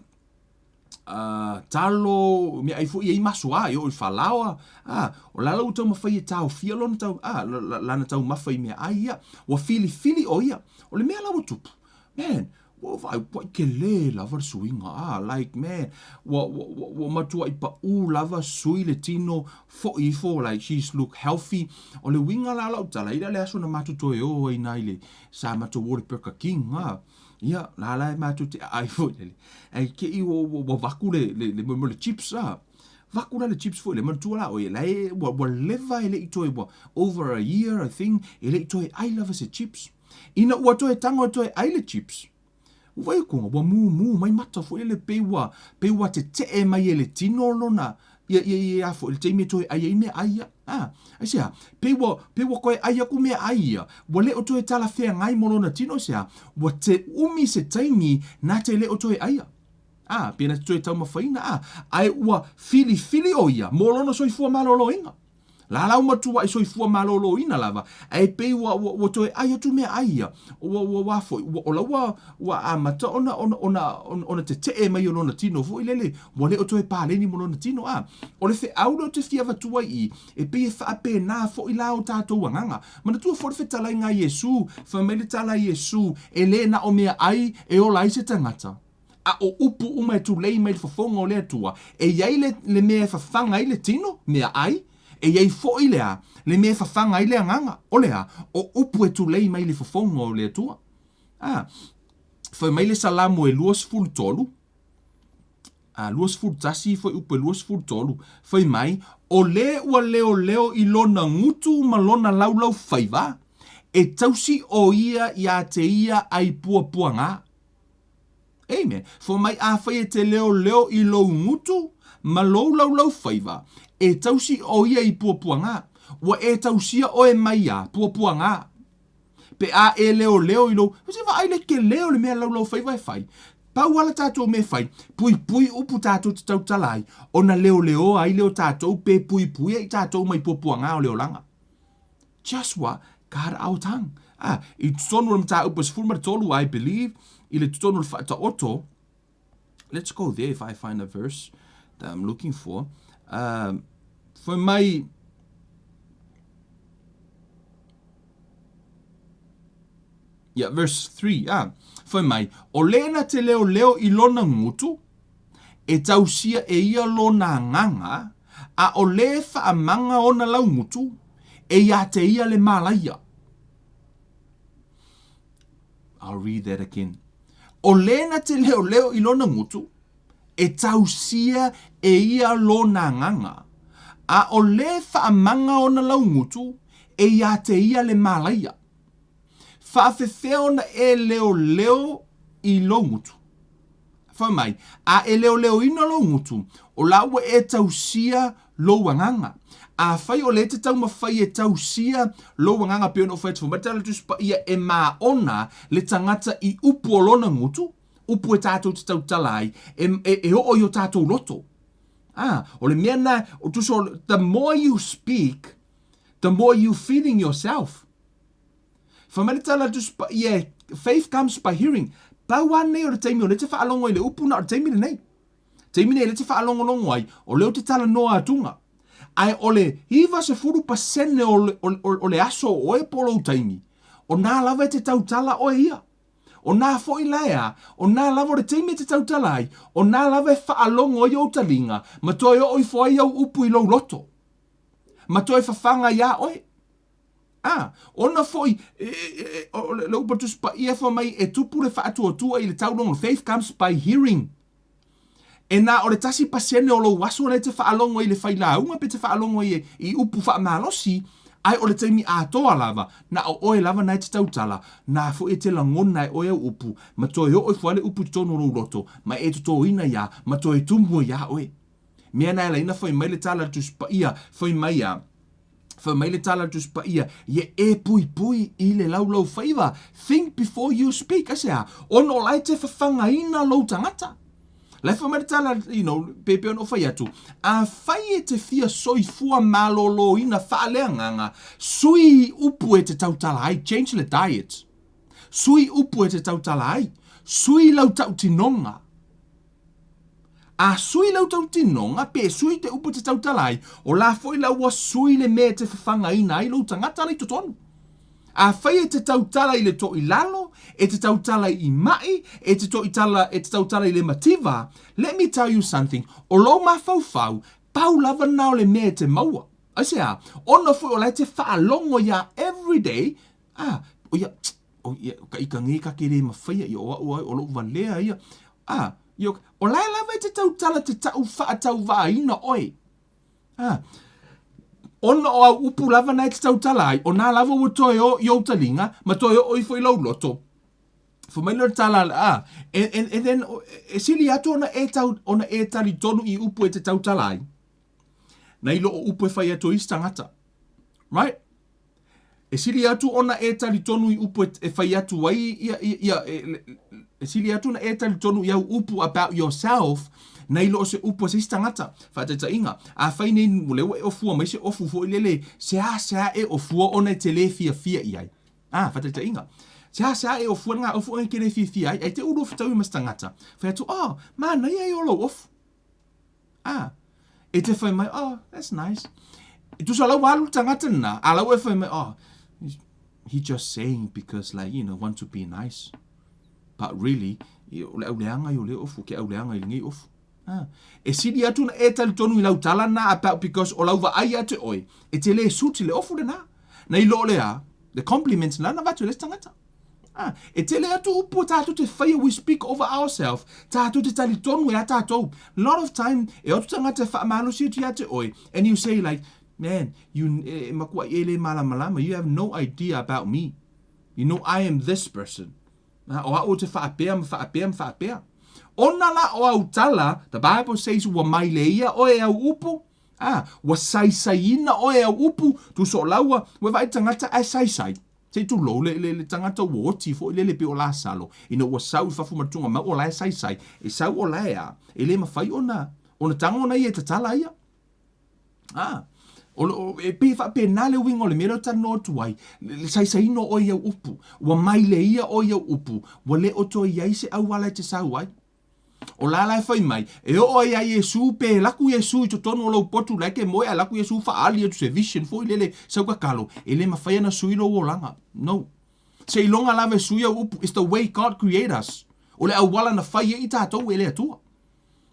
Speaker 1: a, talo, meaai foi e i ai masoa, e oo i falaoa, a, o la la ua taumafai e taofia lona tau, a, lana taumafa i meaai ia, ua filifili o ia. O le mea la ua tupu, man, ua vaai, ua tele lava le suiga, a, like, man, ua, ua, ua, ua matuai paʻu lava sui le tino, foi ifo, like, she's look healthy. O le uiga la o lau tala, i le aso na matou toe o ai i le, sa matou o i le Burger King, a, ia, la la e matou te aai foi lele. Ae te i ua, ua, ua vaku le, le, le, le, le chips, a, vaku la le chips foi le, manatua la oe, la e, ua, ua leva e le i toe, ua over a year, I think, e le i toe ai lava se chips. Ina ua toe tago e toe ai le chips, ua vaai atu, ua mumu mai mata foi lele pei ua, pei ua tetee mai e le tino lona, ia, ia, ia, ia foi, le taimi e toe ai ai meaai ia. A, aisea, pei ua, pei ua toe ai aku meaai ia, ua le o toe talafeagai mo lona tino, aisea, ua te umi se taimi na te le o toe aia. A, pe na te toe taumafaina, a, ae ua filifili o ia mo lona soifua maloloina. Lalau matuaʻi soifua malōlōina lava, ae pei ua, ua, ua toe ʻai atu meaʻai ia. Ua, ua, ua foi, ua, o la ua, ua amata ona, ona, ona, ona, ona teteʻe mai o lona tino foi lele, ua le o toe paleni mo lona tino, a. O le feʻau lea ou te fia avatua ai i, e pei e faapena foi la o tatou agaga. Manatua foi le fetalaiga a Iesū, fai mai le tala a Iesū, e le na o meaʻai e ola ai se tagata. A o upu uma e tulei mai le fofoga o le Atua, e i ai le, le mea e fafaga ai le tino, meaai, e i ai foi le a, le mea e fafaga ai le agaga, o le a, o upu e tulei mai le fofoga o le Atua. A, fai mai le Salamo e 23, a, 21 foi upu e 23, fai mai, O le ua leoleo i lona gutu ma lona laulaufaiva, e tausi o ia iā te ia ai puapuagā. Amen. Fai mai afai e te leoleo i lou gutu ma lou laulaufaiva, e tausi o ia i puapuagā. Ua e tausia oe mai a puapuagā. Pe a e leoleo i lou, se vaai le tele o le mea laulaufaiva e fai. Pau lava la tatou mea e fai, puipui upu tatou te tautala ai, ona leoleoa ai lea o tatou pe puipuia i tatou mai puapuagā o le olaga. Just what? Guard our tongue. Ah, i totonu o le mataupu e 13, I believe, i le totonu o le faataoto, let's go there if I find a verse that I'm looking for. Um, fai mai, yeah, verse 3, ah, fai mai, o lena te leo leo i lona ngutu, E tausia e ia lona agaga, a o le faamaga ona laugutu, e iā te ia le mālaia. I'll read that again. O lena te leoleo i lona gutu, e tausia e ia lona agaga, a o le faamaga ona laugutu, e iā te ia le mālaia. Faafefea ona e leoleo i lou gutu. Fai mai, a e leoleoina lou gutu, o la ua e tausia lou agaga. Afai o lea e te taumafai e tausia lou agaga pei ona ou fai atu foi mai le Tala o le Tusi Paia e maona le tagata i upu o lona gutu, upu e tatou te tautala ai, e, e, e oo i o tatou loto. Ah, o le mea na, o tusa o, the more you speak, the more you feeding yourself. Fai mai le tala a le Tusi Paia e, Faith comes by hearing. Pau lava lenei o le taimi o lea e te faalogo ai i le upu na o le taimi lenei. Taimi nei o lea e te faalogologo ai, o lea ou te talanoa atuga. Ae o le 90% o, o, o, o le aso o oe po o lou taimi, o nā lava e te tautala oe ia. O nā foi la e a, o nā lava o le taimi e te tautala ai, o nā lava e faalogo ai ou taliga, ma toe oo ifo ai au upu i lou loto, ma toe fafaga iā oe. A, ona foi, e, e, e, o le upu a le Tusi Paia fai mai e tupu le faatuatua i le taulogo, faith comes by hearing. E na o le 1% o lou aso lea e te faalogo ai i le failauga pe te faalogo ai i upu faamalosi, ae o le taimi atoa lava, na o oe lava na e te tautala, na foi e te lagona e oe au upu, ma toe oo ifo ai le upu i totonu o lou loto, ma e totoina ia, ma toe tumu ai iā oe. Mea na e ala ai na fai mai le tala a le Tusi Paia, fai mai a, Fai mai le tala a le Tusi Paia, Ia e puipui i le laulaufaiva, think before you speak. Aisea? Ona o la e te fafagaina lou tagata. La e fai mai le tala, you know, pe pei ona ou fai atu, afai e te fia soifua maloloina faaleagaga, sui upu e te tautala ai, change le diet. Sui upu e te tautala ai, sui lau tautinoga. A sui lau tautinoga, pe sui te upu e te tautala ai, o la foi la ua sui le mea e te fafagaina ai lou tagata la i totonu. Afai e te tautala i le toilalo, e te tautala i ma'i, e te toitala, e te tautala i le mativa, let me tell you something, o lou mafaufau, pau lava na o le mea e te maua. Aisea? Ona foi o la e te faalogo ia everyday, ah, o ia, O ia, ka ika nge ka ke le mawhaia, ia o au ai, o lou valea ia. A, ia, o lae lava e te tautala te tau whaatauvaaina oe. A, ona o au upu lava na e te tautala ai, o nā lava ua toe o i ou talinga, ma toe o ifo i lou loto. Fai mai lea o le tala, a, and, and, and then, e sili atu ona e tau, ona e talitonu i upu e te tautala ai, nai lo o upu e fai atu e isi tagata. Right? E sili atu ona e talitonu i upu e fai atu ai ia, ia, ia e, e sili atu ona e talitonu i au upu about yourself nai lo o se upu a se isi tagata. Faataitaiga, afai nei o lea ua e ofua mai se ofu foi lele, seasea e ofua ona e te lē fiafia i ai. Ah, faataitaiga, seasea e ofua le gaofu ona e te lē fiafia ai, ae te ulu fetaui ma se tagata, fai atu, oh, manaia ia o lou ofu. Ah, e te whai mai, oh, that's nice. E tusa lau alu le tagata lena, a lau e whai mai, oh, he just saying because like, you know, want to be nice. But really, o le auleaga i o le ofu, ke auleaga i lenei ofu. Ah. E sili atu na e talitonu i lau tala na about because o lau vaai ia te oe, e te le suit i le ofu lena. Na i lo le a, the compliments na na vatu le tagata. Ah, e tele atu upu tātou te whaia, we speak over ourselves, tātou te talitonu e a tātou. Lot of time, e o atu tagata e whaamalosi atu ia te oe, and you say like, man, you, e, e makua i e le malamalama, you have no idea about me. You know, I am this person. Ah, o au te whaapea, ma whaapea, ma whaapea. Ona la o au tala, the Bible says, ua mai le ia oe au upu, ah, ua saisaiina oe au upu, tuso o laua, ua vaai tagata ae saisai. Se i tulou le, le, le tagata ua oti foi lele pei o Lasalo, ina ua sau i fafo ma le tugamau o la e saisai, e sau o la e a, e le mafai ona, ona tago ona ia e tatala ia. A, o, o, e pei e faapena le uiga o le mea lea ou te talanoa atu ai, le, le saisaina o oe i au upu, ua maile ia oe i au upu, ua le o toe i ai se auala e te sau ai. O la la e fai mai, e oo ai ia Iesu pe laku Iesu i totonu o lou potu la e ke moe ae laku Iesu faaali atu se vision foi lele sau kakalo, e le mafai ona sui lou olaga. No. Seiloga lava e sui au upu, it's the way God create us. O le auala na fai ai i tatou e le Atua.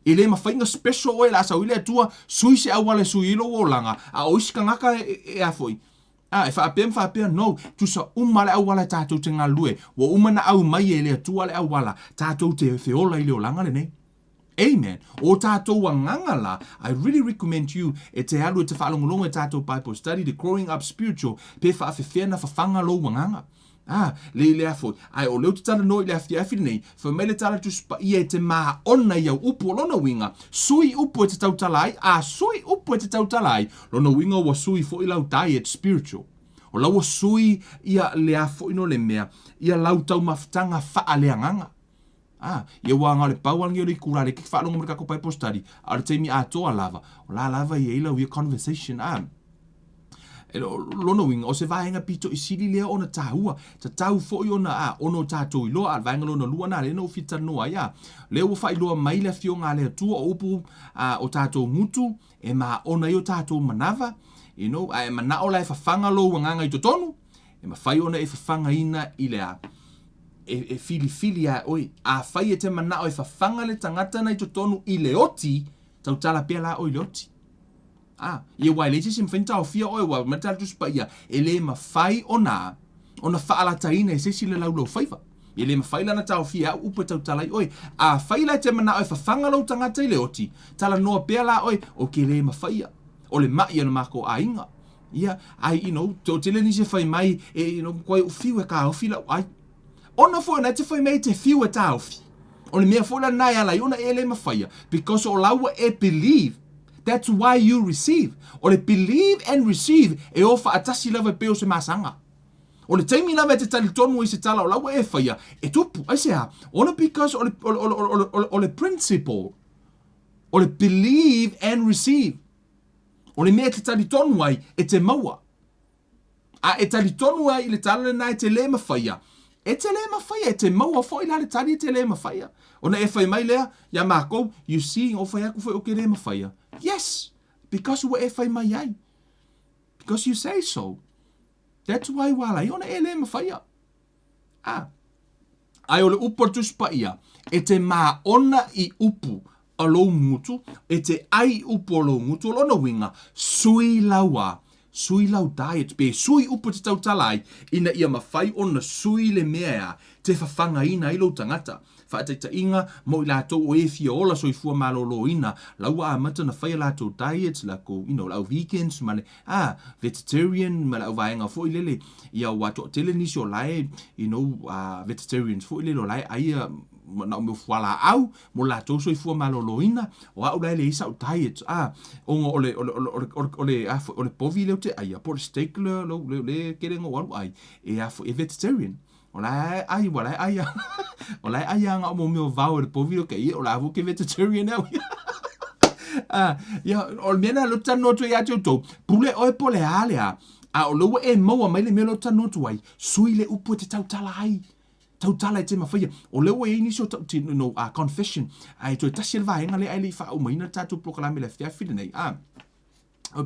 Speaker 1: E le mafai na special oe la sau i le Atua, sui se auala e sui ai lou olaga, a o isi kangaka e, e, e a foi. A, e faapea ma faapea, no, tusa uma le auala e tatou te galulue, ua uma na aumai e le Atua le auala, tatou te feola i le olaga lenei. Amen. O tatou agaga la, I really recommend you e te alu e te faalogologo i tatou Bible study, the Growing Up Spiritual, pe faafefea na fafaga lou agaga. A, le lea foi, ae o lea ou te talanoa i le afiafi lenei, fai mai le tala Tusi Paia e te māona i au upu, o lona uiga, sui upu e te tautala ai, a sui upu e te tautala ai, lona uiga ua sui foi lau diet spiritual. O la ua sui ia le a foi no le mea, ia lau taumafataga faaleagaga. A, ia ua aga o le pau alagi o le ikula le ke faalogo mai le tatou Bible study, a o le taimi atoa lava, o la lava i ai lau ia conversation, a. E lona uiga, o se vaega pito i sili lea ona tāua, tatau foi ona, a, ona o tātou iloa, a le vaega lona lua nā lea na ou fia talanoa ai, a, lea ua faailoa mai le afioga a le Atua o upu, a, o tātou gutu, e māona ai o tātou manava, you know, a e manao la e fafaga lou agaga i totonu, e mafai ona e fafagaina i le a, e, e filifili lava e oe. Afai e te manao e fafaga le tagata na i totonu i le oti, tautala pea la oe i le oti. A, ia aua e leai se isi e mafai ona taofia oe, aua mai le Tala Tusi Paia, e le mafai ona, ona faalataina e se isi le laulaufaiva. E le mafai la ona taofia e au upu e tautala ai oe. Afai la e te manao e fafaga lou tagata i le oti, talanoa pea la oe, ou te le mafaia. O le maʻi o le matou aiga. Ia, ai, you know, toatele nisi e fai mai, e, you know, matua ou fiu e taofi lau ai. Ona foi o na e te fai mai e te fiu e taofi. O le mea foi la na e ala ai ona e le mafaia, because o la ua e believe, that's why you receive. O le believe and receive e o faatasi lava e pei o se masaga. O le taimi lava e te talitonu ai i se tala o la ua e faia, e tupu. Aisea? Ona because o le, o le, o le, o le, o le, o le principle, o le believe and receive. O le mea e te talitonu ai, e te maua. A e talitonu ai i le tala lena e te le mafaia, e te le mafaia, e te maua foi la le tali e te le mafaia. Ona e fai mai lea ia makou, you see, na ou fai atu foi ou te le mafaia. Yes, because ua e fai mai ai. Because you say so. That's why ua ala ai ona e le mafaia. A. Ae o le upu a le Tusi Paia, e te māona i upu a lou gutu, e te ai i upu a lou gutu, o lona uiga, sui lau a, sui lau diet, pe sui upu e te tautala ai, ina ia mafai ona sui le mea e a, te fafagaina ai lou tagata. Faataitaiga, mo i latou o e fia ola soifua malōlōina, la ua amata ona fai a latou diets, lakou, you know, le au vegans ma le, ah, vegetarian ma le au vaega foi lele, ia ua toatele nisi o la e, you know, vegetarians foi lele o la e ai ia na o mea fualaau mo latou soifua malōlōina, o au la e leai sau diet, ah, ona o le, o le, o le, o le, o le, o le, a foi, o le povi lea ou te aia, po o le steak lea, lea, lea e tele ona ou alu ai, e a foi, e vegetarian. O la e ai, ua la e ai a, o la e ai a nga o mea o vao e le povi o ke ia, o la fu ke vegetarian au ia. Ah, ia, o le mea na lo tano atu ia te outou, pule oe po le a le a, a o le ua e maua mai le mea lo tano atu ai, sui le upu e te tautala ai. Tautala e te mafaia. O le ua i ai nisi o tau, no, confession, ai toe tasi le vaega le ai le i whaaumaina le tātou polokalame le afiafi lenei. Ah,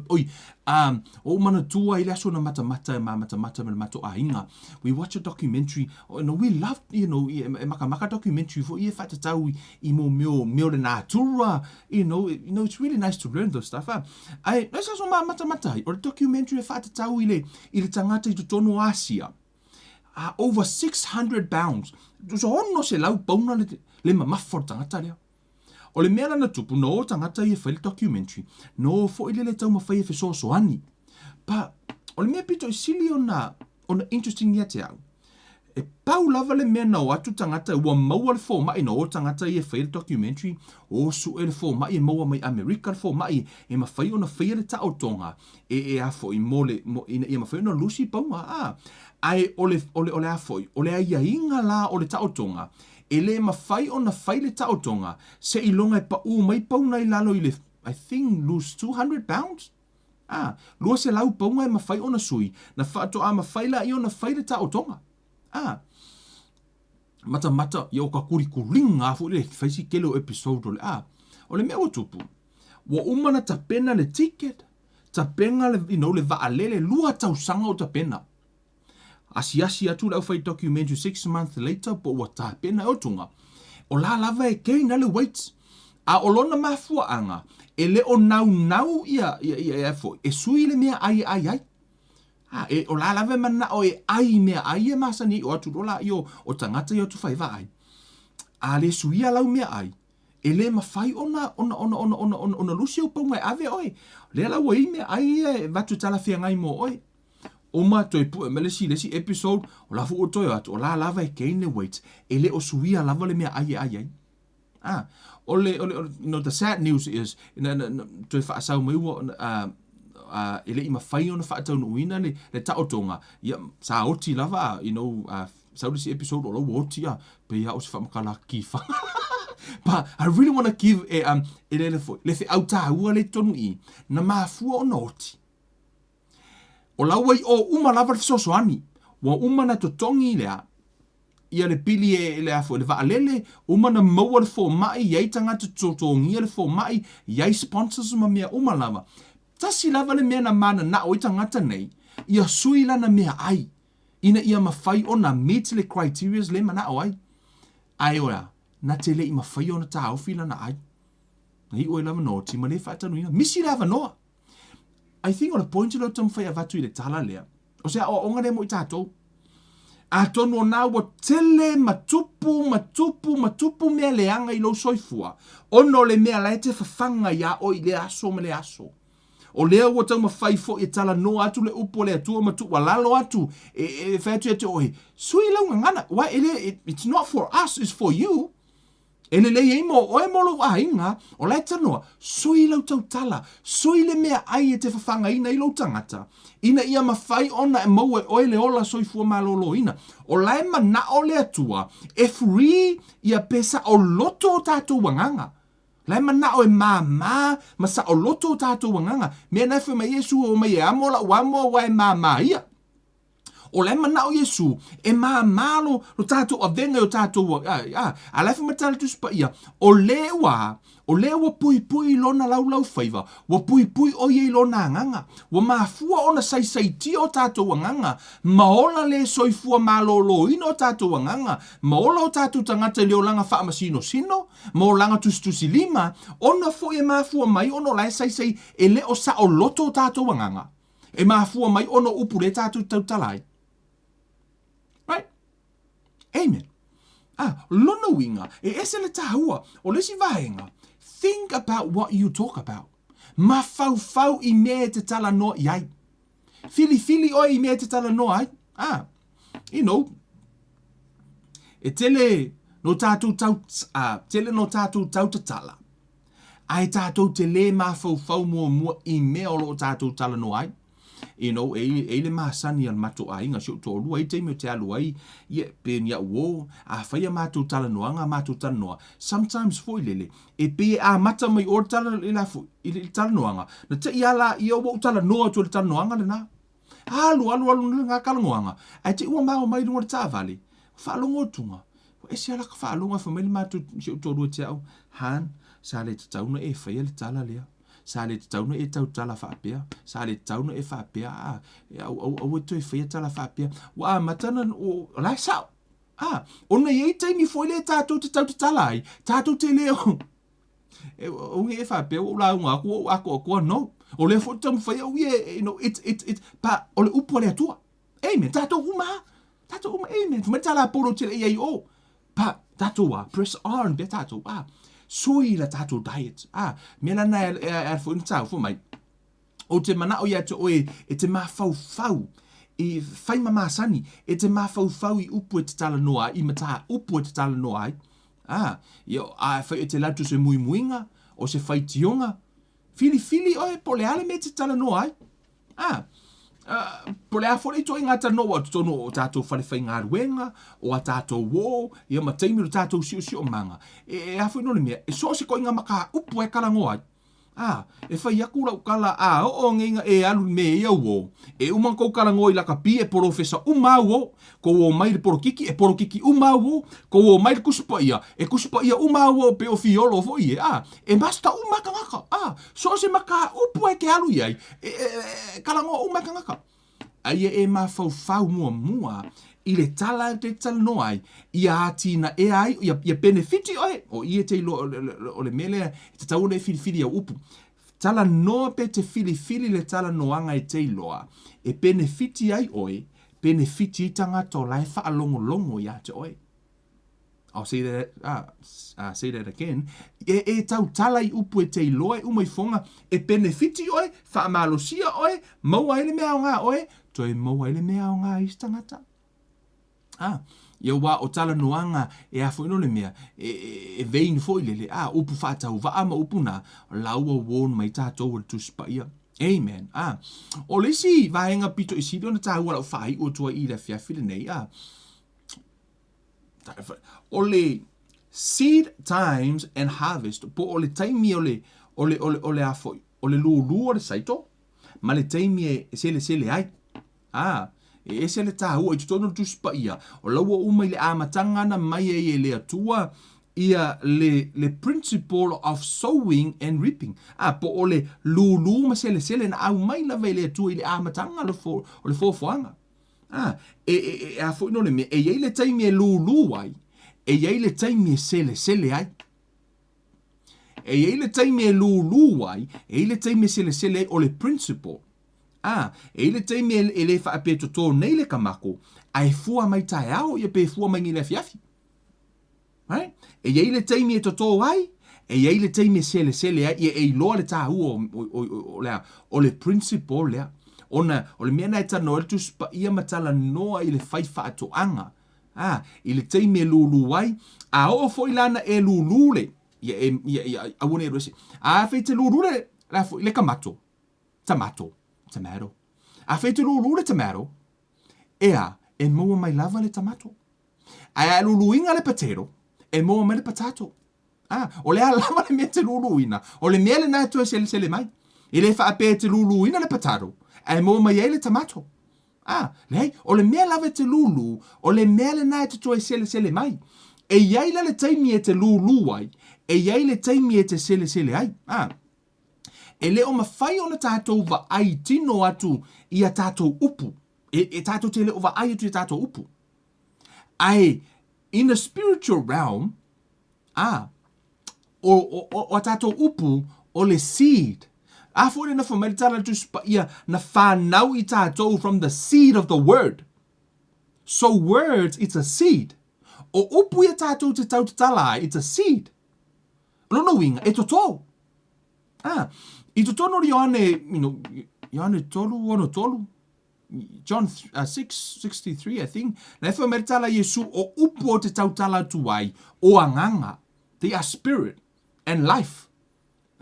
Speaker 1: Oi, um, o ou manatua i le aso na matamata e matamata me le matou aiga. We watch a documentary, oh, no, we love, you know, e, e makamaka documentary foi e whaatatau i, i mo meo, meo le natura, you know, you know, it's really nice to learn those stuff. Ah. Ai, no se aso ma matamata ai, o le documentary e whaatatau i le, i le tangata i totonu o Asia. Over 600 pounds. Tusa ono se lau pauna le, le mamafa o le tangata lea. O le mea la na tupu, na o tagata ia e fai le documentary, na o foi lele taumafai e fesoasoani. But, o le mea pito i sili ona, ona interesting ia te au, e pau lava le mea na o atu tagata, ua maua le fomai, na o tagata ia e fai le documentary, o sue le fomai e maua mai Amerika le fomai, e mafai ona faia le taotoga, e, e a foi, mo le, mo, ina ia mafai ona lusi pauga, a. Ae o le, o le, o le a foi, o le aiaiga la o le taotoga, E le mafai ona fai le taotoga seiloga e paʻū mai pauna i lalo i le, I think, lose 200 pounds? Ah, 200 pauna e mafai ona sui, na faatoa mafai laia ona fai le taotoga. Ah, matamata, ia o ka kulikuliga lava foi le fai si tele o episode o le, ah, o le mea ua tupu, ua uma ona tapena le ticket, tapena le, you know, le vaalele, lua tausaga o tapena. Asiasi atu le aufai documentary 6 months later po ua tapena e otuga, o la lava e gain a le weight. A o lona mafuaaga, e le o naunau ia, ia, ia, ia foi, e sui le mea ai e ai ai. A, e, o la lava e manao e ai mea ai e masani ai, o atu loa laia o, o tagata ia o atu fai vaai. A le suia lau mea ai, e le mafai ona, ona, ona, ona, ona, ona, ona lusi ou pauga e ave oe. Lea la ua i mea ai ia e avatu e talafeagai mo oe. Uma toe pue mai le isi, le isi episode, o la foi ua toe o atu, o la lava e gain le weight, e le o suia lava le mea ai e ai ai. Ah, o le, o le, o le, you know, the sad news is, na, na, na, toe faasau mai ua, e le i mafai ona faataunuuina le, le taotoga, ia, sa oti lava, you know, sau le isi episode o la ua oti, ah, pei lava o se faamatala kifa. But I really want to give e, e le, le foi, le feau taua lea i totonu i i, na mafua ona oti. O la ua i o uma lava le fesoasoani. Ua uma na totogi le a, ia le pili e le a foi, le vaalele, uma na maua le fomai, i ai tagata totogia le fomai, i ai sponsors ma mea uma lava. Tasi lava le mea na mananao ai tagata nei, ia sui lana meaai. Ina ia mafai ona meet le criterias le manao ai. Ae o le a? Na te le i mafai ona taofi lana ai. Na iu ai lava noti ma le faatanuina. Misi le avanoa. I think o le point lea ou te taumafai e avatu i le tala lea, o se aoaoga lea mo i tatou. Atonu o na ua tele ma tupu ma tupu ma tupu mea leaga i lou soifua, ona o le mea la e te fafaga iā oe i lea aso ma lea aso. O lea ua taumafai foi e talanoa atu le upu a le Atua ma tuualalo atu e, e fai atu ia te oe, sui lau gagana, aua e le, it's not for us, it's for you. E lelei ai mo oe mo lou aiga, o la e talanoa, sui lau tautala, sui le meaai e te fafagaina ai lou tagata, ina ia mafai ona e maua e oe le ola soifua maloloina. O la e manao le Atua e free ia pe saoloto o tatou agaga. La e manao e māmā ma saoloto o tatou agaga. Mea na e fai mai Iesu, Omai e amo la'u amo aua e māmā ia. O la e manao Iesū e māmā lo, lo tātou avega i o tātou, a, a, a la e whamatala Tusi Paia, o le ua, o le ua puipui i lona laulau faiva, ua puipui o ia i lona agaga, ua mafua ona saisaitia o tātou agaga, ma ola le soifua malōlōina o tātou agaga, ma ola o tātou tagata i le olaga faamasinosino, ma olaga tusitusilima, ona foi e mafua mai ona o la e saisai e le o saoloto o tātou agaga. E mafua mai ona o upu le tātou tautala ai. Right? Amen. Ah, lona uiga, e ese le tāua o le isi vaega, think about what you talk about. Mafaufau i mea e te talanoa i ai. Whiliwhili oe i mea e te talanoa ai. Ah, you know, e tele no tātou tau, ah, tele no tātou tautatala. Ae tātou te lē mafaufau muamua i mea o lo o tātou talanoa ai. You know, e, e i le masani a le matou aiga, si ou toalua, i taimi o te alu ai, ia, pe ni au o, a whai a mātou talanoaga, a mātou talanoa. Sometimes foi lele, e pei e amata mai o le tala, i la foi, i le talanoaga, na te i ala ia ua ou talanoa atu i le talanoaga lena. Alu, alu, alu ngā talanoaga, ae te ua mao mai lunga o le taavale, faalogo atuga, ua ese lava laka faalogo ae fai mai le matou si ou toalua te au, Han, sa le tatau ona e faia le tala lea. Sa le tatau ona e tautala faapea. Sa le tatau ona e faapea, a, au, au, aua e toe faia tala faapea. Ua amata ona, o, o la e sao. A, ona e i ai taimi foi lea tatou te tautatala ai, tatou te le o, e, aua e faapea ua ou lauga atu, ua ou atoatoa, no. O lea foi taumafai au ia, you know, it's, it's, it's, pa, o le upu a le Atua. Amen. Tātou uma. Tātou uma. Amen. Fai mai tā la Paulo te lei ai o. Pa, tātou a, press on, pea tātou a. Sui la tātou diet. A, mea la na e, e, e, e, e, e, mai. O te manao ia te oe e te mafaufau i whai ma masani, e te mafaufau i upu e te talanoa ai, i matā upu e te talanoa ai. A, ia, a e whai e te latu se muimuinga, o se whaitionga, whiliwhili oe po le ale me te talanoa ai. Ā, ā, po le a foi le itoaiga talanoa ua totonu o tātou whare whaigaluega, o a tātou ō, ia ma taimi o le tātou siosiomaga. E, e a foi no le mea, e so o se koiga ma ka upu e kalangoa ai. Ā, e whai aku lau kala ā oo ngeinga e alu me ia uō. E uma kou kalangoa i lakapi e porofesa uma au ō. Kou ō mai le porokiki e porokiki uma au ō. Kou ō mai le kusi paia e kusi paia uma au ō pe o fiolo foi e. Ā, e master uma tangata. Ā, So o se maka upu e ke alu i ai, e, e, e kalangoa uma tangata. Aia e mafaufau muamua i le tala e te talanoa ai, ia ātīna ea ai, ia, ia penefiti oe, o i e te iloa o le, o le mea lea, e tatau ona e whiriwhiri au upu. Talanoa pe te whiriwhiri le talanoaga e te iloa, e penefiti ai oe, penefiti ai tangata o la e whaalongolongo ia te oe. I'll say that, say that again. E, e tautala i upu e te iloa e uma i fonga, e penefiti oe, whaamalosia oe, maua ai le mea o ngā oe, toe maua ai le mea o ngā isi tangata. Ah, ia wā o tala noanga e a foi no le mea, e, e, e vein foi lele, ah, upu whaatau waa ma upu nā, laua won mai tātou o le Tusi Paia. Amen. Ah, o le isi vaenga pito i sili ona tāua lau whaai o tua i le afiafi lenei, ah, O le seed times and harvest, po o le taimi o le, o le, o le, o le a foi, o le lūlū o le saito, ma le taimi e selesele ai. A, e ese le tāua i totonu o le Tusi Paia, o laua uma i le amataga ana mai ai e le Atua ia le, le principle of sowing and reaping. A, po o le lūlū ma selesele na aumai lava e le Atua i le amataga o le, o le foafoaga. A, e, e, e, a foi no le mea, e i ai le taimi e lūlū ai, e i ai le taimi e selesele ai. E i ai le taimi e lūlū ai, e i ai le taimi e selesele ai, o le principle. A, e i ai le taimi e, e le faapea totō nei le kamako, ae fua mai taeao ia pe fua mai nei le afiafi. Right? E i ai le taimi e totō ai, e i ai le taimi e selesele ai, ia e iloa le tāua o, o, o, o, o, le, o le principle lea. Ona, o le mea na e talanoa ai le Tusi Paia ma talanoa i le fai faatoaga. A, i le taimi e lūlū ai, a oo foi la na e lūlū le, ia, e, ia, ia, aua ne i alu ese. A fei te lūlū le, la foi, le kamato, tamato, tomato. A fei te lūlū le tomato, ea, e maua mai lava le tamato. Ae a luluina le potato, e maua mai le patato. A, o le a lava le mea e te luluina, o le mea lena e toe selesele mai. E le faapea e te luluina le potato, ae maua mai ai le tamato. A, leai, o le mea lava e te lulu, o le mea lena e te toe selesele mai. E i ai la le taimi e te lulu ai, e i ai le taimi e te selesele ai. A, e le o mafai ona tatou vaai tino atu i a tatou upu. E, e tatou te le o vaai atu i a tatou upu. Ae, in the spiritual realm, a, o, o, o, o a tatou upu, o le seed. A foi le nofo mai le tala le Tusi Paia, na whanau i tatou from the seed of the word. So words, it's a seed. O upu ia tatou te tau tatala ai, it's a seed. Lona uiga, e totō. Ah, i totonu o Ioane, you know, Ioane 3, 6, John uh, 6, 63, I think, na e whai mai tala Iesu o upu o te tautala atu ai, o anganga. They are spirit and life.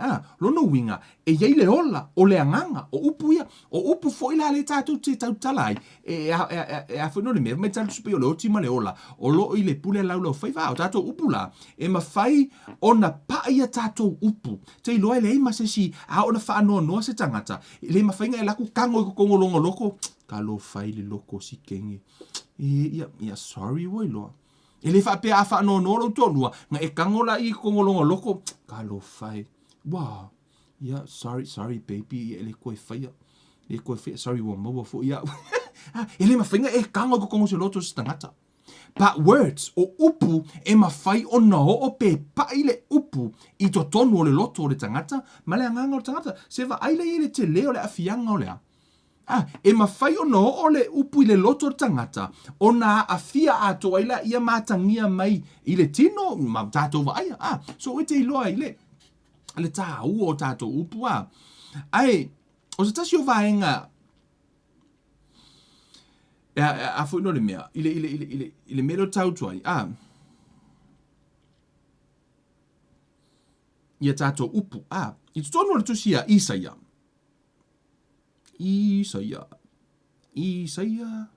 Speaker 1: Ah, lona uiga, e iai le ola, o le agaga, o upu ia, o upu foi la lea tatou te tautala ai, e, e, e, e, e a foi no le mea, mai tatou supe o le oti ma le ola, o loo i le pule a laulau faiva, o tatou upu la, e mafai ona paʻa ia tatou upu, te iloa e leai ma se isi, a oo ina faanoanoa se tagata, e le mafai ona e laku kago i kokogo o lona loko, talofa e le loko o Sikenge, e, ia, ia, sorry ua iloa. E le faapea a faanoanoa lou toalua, na e kago la i kokogo o lona loko, talofa e, ua, ia, sorry, sorry baby, ia e le koe faia, le koe faia, sorry ua maua foi au. E le mafai ona e kago i kokogo o se loto o se tagata. But words, o upu e mafai ona oo pe paʻi le upu i totonu o le loto o le tagata ma le agaga o le tagata. Se vaai lea i le tele o le aafiaga o le a? A, e mafai ona oo le upu i le loto o le tagata ona aafia atoa ai laia ma atagia mai i le tino ma tatou vaaia. A, so e te iloa ai le, le tāua o tatou upu a. Ae, o se tasi o vaega E a, a foi no le mea, i le, i le, i le, i le, i le mea lea o tau atu ai, a, i a tatou upu, a, i totonu o le tusi a Isaia, Isaia, Isaia,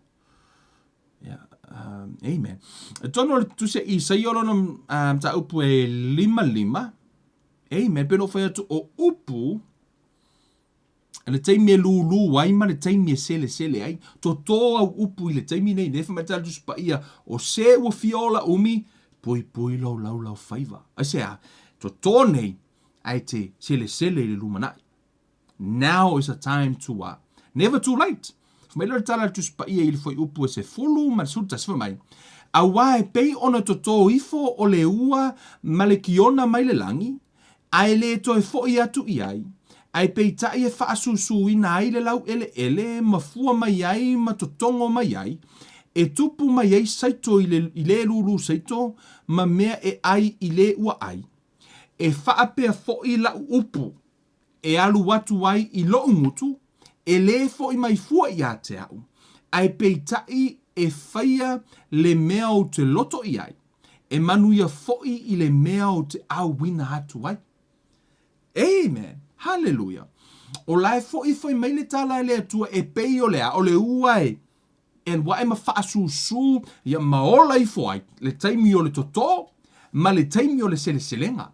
Speaker 1: yeah, um, amen. I totonu o le tusi a Isaia o lona um, mataupu e 55, amen, pe no whai atu o upu, Le taimi e lūlū ai ma le taimi e selesele ai. Totō au upu i le taimi nei, nei whai mai Tusi Paia, o se ua fia ola umi, poipoi lou laulau faiva. Aisea? Totō nei, ae te selesele i le lumanai. Now is a time to a. Never too late. Whai mai le tala le Tusi Paia i le fuaiupu e 10 ma le 11, whai mai, Auā e pei ona totō ifo o le ua ma le kiona mai le lagi, a e le toe foʻi atu i ai, ae peitai e faasusuina ai le laueleele ma fua mai ai ma totogo mai ai, e tupu mai ai saito i le, i le lūlū saito ma mea e ʻai i le ua ʻai. E faapea foʻi laʻu upu e alu atu ai i loʻu gutu, e lē foʻi mai fua iā te aʻu, ae peitai e faia le mea ou te loto i ai, E manuia foʻi i le mea ou te ʻauina atu ai. Amen! Haleluia! O la e foʻi foi mai le tala e le Atua e pei o le a, o le ua e e alu aʻe ma faasusu ia ma ola ifo ai le taimi o le totō ma le taimi o le seleselega.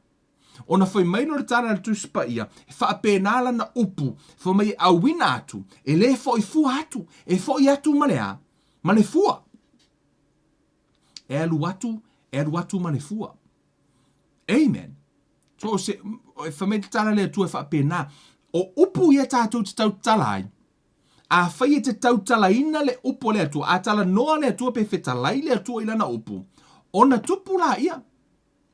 Speaker 1: Ona foi mai lea o le tala a le Tusi Paia, e faapena lana upu, fai mai e ʻauina atu, e lē foʻi fua atu, e foʻi atu ma le a? Ma le fua. E alu atu, e alu atu ma le fua. Amen. So, se, e wha mai te tala le Atua e whaapena, o upu ia tatou te tau tala ai, Afai e te tautalaina le upu a le Atua, a talanoa le Atua pe fetalai le Atua i lana upu, ona tupu laia.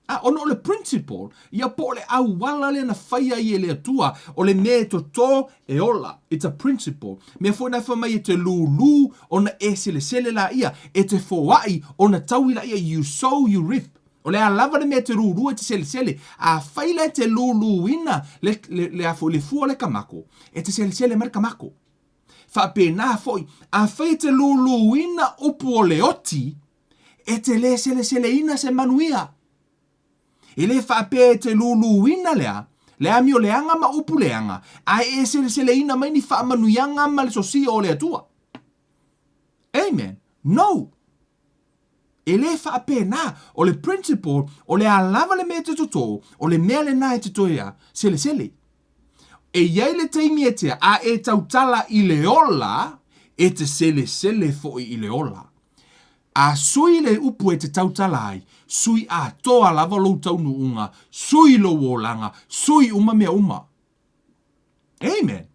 Speaker 1: A, ona o le principle, ia po o le auala lea na faia ai e le Atua, o le mea e toto e ola. It's a principle. Mea foi na fai mai e te lūlū ona e selesele laia, e te foai ona taui laia, you sow, you reap. O le a lava le mea e te lūlū e te selesele, afai la e te lūlūina le, le, le, a foi, le fua o le kamako, e te selesele mai le kamako. Faapena foi, afai e te lūlūina upu o le oti, e te lē seleseleina se manuia. E lē faapea e te lūlūina lea, le amio leaga ma upu leaga, ae e seleseleina mai ni faamanuiaga ma le sosia o le Atua. Amen. No! E lē faapena. O le principle, o le a lava le mea e te totō, o le mea lenā e te toe a, selesele. E i ai le taimi e tea, a e tautala i le ola, e te selesele foi i le ola. A sui le upu e te tautala ai, sui atoa lava lou taunuuga, sui lou olaga, sui uma mea uma. Amen.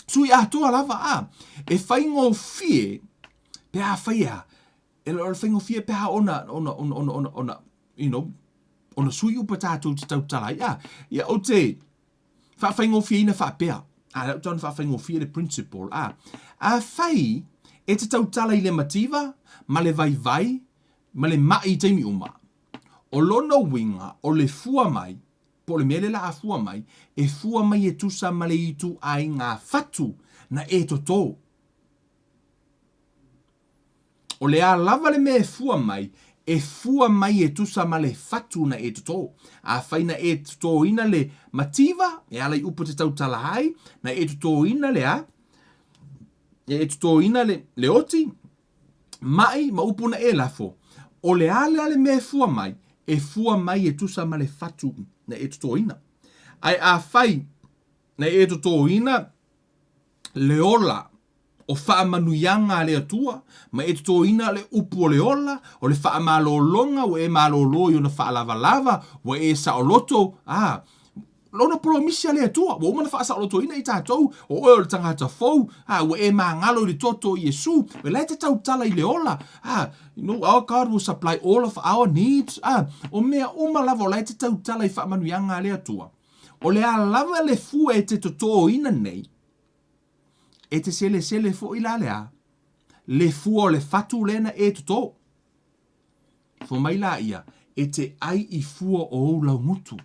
Speaker 1: Sui atoa lava, a. E faigofie, pe a fai a, e le faigofie pe a ona, ona, ona, ona, ona, ona, you know, ona sui upu tātou te tautala ai. A, ia, o te, Faafaigofieina faapea, a lea ua faafaigofie le principle, a, afai e te tautala i le mativa ma le vaivai ma le ma'i i taimi uma, o lona uiga o le fua mai, po o le mea lea la a fua mai, e fua mai e tusa ma le ituaiga fatu na e totō. O le a lava le mea e fua mai, e fua mai e tusa ma le fatu na e totō. Afai na e totōina le mativa, e ala i upu te tautala ai, na e totōina le a, e e totōina le, le oti, ma'i ma upu na e lafo. O le a lea le mea e fua mai, e fua mai e tusa ma le fatu na e totōina. Ae afai na e totōina le ola o faamanuiaga a le Atua, ma e totoina le upu o le ola, o le faamalologa, ua e malolo i ona faalavalava, ua e saoloto, a, lona polomisi a le Atua, ua uma ona faasaolotoina i tatou, o oe o le tagata fou, a, ua e magalo i le toto o Iesu, o la e te tautala i le ola, a, you know, our God will supply all of our needs, a, o mea uma lava o la e te tautala i faamanuiaga a le Atua. O le a lava le fua e te totoina nei, E te selesele foi la le a? Le fua o le fatu lea na e totō. Fai mai la ia, e te ai i fua o ou laugutu.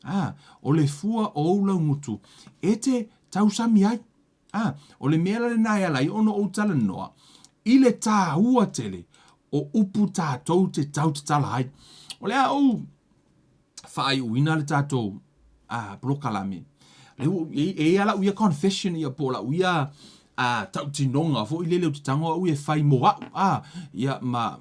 Speaker 1: A, o le fua o ou laugutu, e te tausami ai. A, o le mea la lenā e ala ai ona ou talanoa, i le tāua tele o upu tātou te tautatala ai. O le a ou faaiuina le tatou polokalame. E i ai lau ia confession ia po o lau ia tautinoga foi lele ou te tago au e fai mo au a ia ma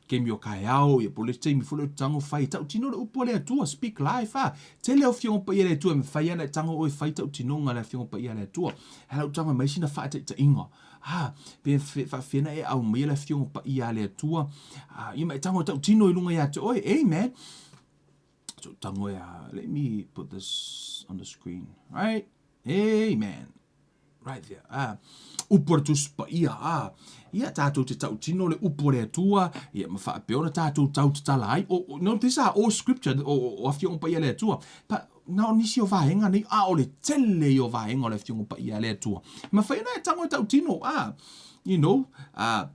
Speaker 1: taimi o kaeao ia po o le isi taimi foi lea ou te tago fai e tautino le upu a le Atua speak life a tele au afioga paia a le Atua e mafai lava ona e tago oe e fai tautinoga a le afioga paia a le Atua. Ae lau tago e aumai sina faataitaiga a pe faafefea ona e aumaia le afioga paia a le Atua a ia ma e tago e tautino i luga ia te oe. Amen. So tago e a let me put this on the screen. Right? Amen. Right there. Ah, upu a le Tusi Paia. Ah, ia tātou te tautino le upu a le Atua, ia ma faapea ona tātou tautatala ai. O, o, no, these are all scripture, o, o, o afioga paia a le Atua. Pa, na o nisi o vaega nei, a o le tele ia o vaega o le afioga paia a le Atua. E mafai ona e tago e tautino, ah, you know,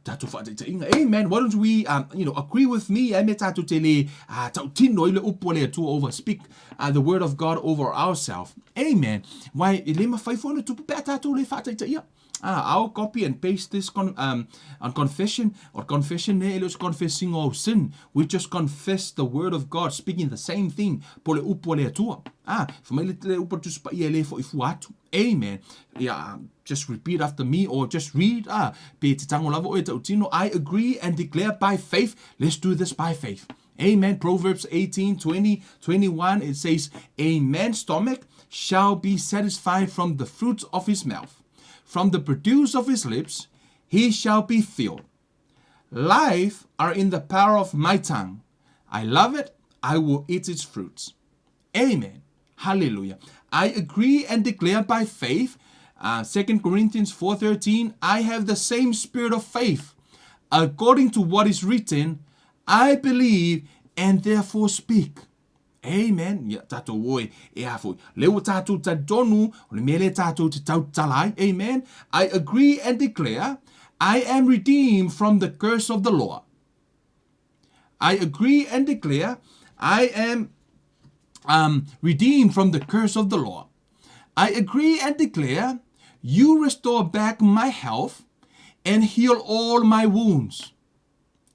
Speaker 1: tatou faataitaiga, amen, why don't we, you know, agree with me, e mea tatou te le tautino ai le upu a le Atua over, speak the word of God over ourselves, amen, why, e le mafai foi ona tupu pe a tatou le faataitaia. Ah, I'll copy and paste this con, on confession, or confession ne, e le o se confessing of sin, we just confess the word of God, speaking the same thing, po le upu a le Atua. Ah, fai mai le, le upu a le Tusi Paia e le foi fua atu. Amen. Yeah, just repeat after me or just read. Ah, pe te tango lava oe tautino. I agree and declare by faith. Let's do this by faith. Amen. Proverbs 18, 20, 21, it says, A man's stomach shall be satisfied from the fruits of his mouth. From the produce of his lips, he shall be filled. Life are in the power of my tongue. I love it. I will eat its fruits. Amen. Hallelujah. I agree and declare by faith. 2 Corinthians 4:13 I have the same spirit of faith according to what is written I believe and therefore speak. Amen. Ia, tātou oe, e a foi. Le ua tātou talitonu, o le mea lea tātou te tautala ai. Amen. I agree and declare, I am redeemed from the curse of the law. I agree and declare, I am um, redeemed from the curse of the law. I agree and declare, you restore back my health and heal all my wounds.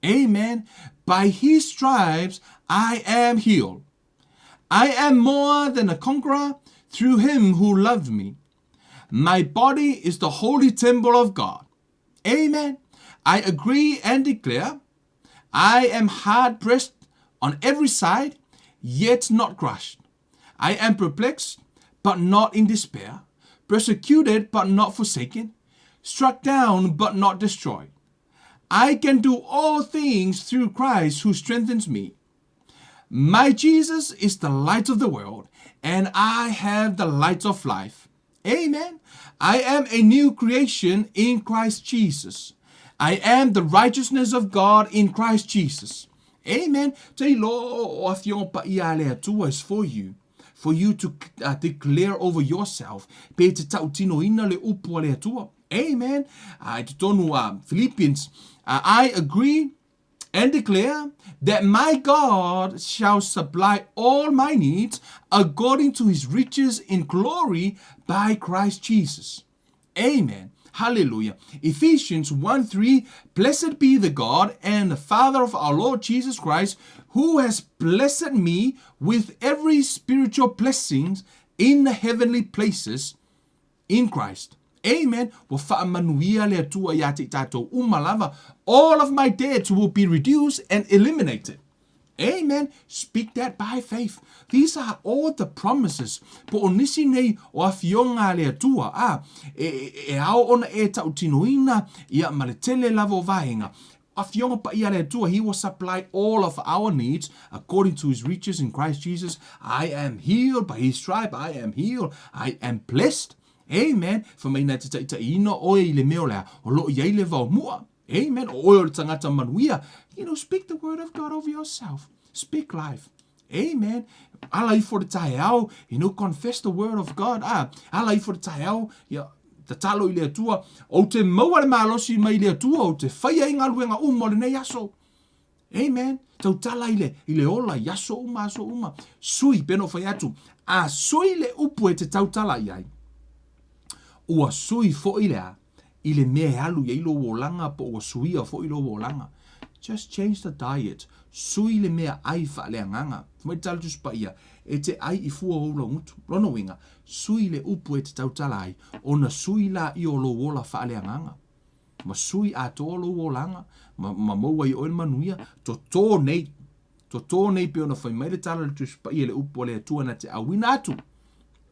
Speaker 1: Amen. By his stripes I am healed. I am more than a conqueror through him who loved me. My body is the holy temple of God. Amen. I agree and declare, I am hard pressed on every side, yet not crushed. I am perplexed, but not in despair, persecuted, but not forsaken, struck down, but not destroyed. I can do all things through Christ who strengthens me. My Jesus is the light of the world, and I have the light of life. Amen. I am a new creation in Christ Jesus. I am the righteousness of God in Christ Jesus. Amen. Te lo o afioga paia a le Atua is for you. For you to uh, declare over yourself. Pe te tautinoina le upu a le Atua. Amen. Uh, te tonu uh, Philippians. Uh, I agree and declare that my God shall supply all my needs according to his riches in glory by Christ Jesus. Amen. Hallelujah. Ephesians 1 3 Blessed be the God and the Father of our Lord Jesus Christ, who has blessed me with every spiritual blessings in the heavenly places in Christ. Amen. Ua faamanuia le Atua iā te i tātou uma lava. All of my debts will be reduced and eliminated. Amen. Speak that by faith. These are all the promises. Po o nisi nei o afioga a le Atua, a, e, e, e ao ona e tautinoina, ia ma le tele lava o vaega. Afioga paia a le Atua, He will supply all of our needs according to His riches in Christ Jesus. I am healed by His stripe. I am healed. I am blessed. Amen. Fai mai na te taitaiina oe i le mea o le a, o loo i ai le vaomua. Amen. O oe o le tagata manuia. You know, speak the word of God over yourself. Speak life. Amen. Ala ifo le taeao, you know, confess the word of God. Ah, ala ifo le taeao, ia, tatalo i le Atua, ou te maua le malosi mai le Atua, ou te whaia i galuega uma o lenei aso. Amen. Tautala i le, i le ola, i aso uma, aso uma. Sui, peno whai atu. A sui le upu e te tautala i ai. Ua sui foʻi le a, i le mea e alu i ai lou olaga po ua suia foʻi lou olaga. Just change the diet. Sui le mea ʻai faaleagaga. Fai mai le tala Tusi Paia, e te ʻai i fua o ou laugutu. Lona uiga, sui le upu e te tautala ai, ona sui laia o lou ola faaleagaga. Ma sui atoa lou olaga, ma, ma maua ai oe le manuia. Totō nei, totō nei pei ona fai mai le tala a le Tusi Paia i le upu a le Atua na te auina atu.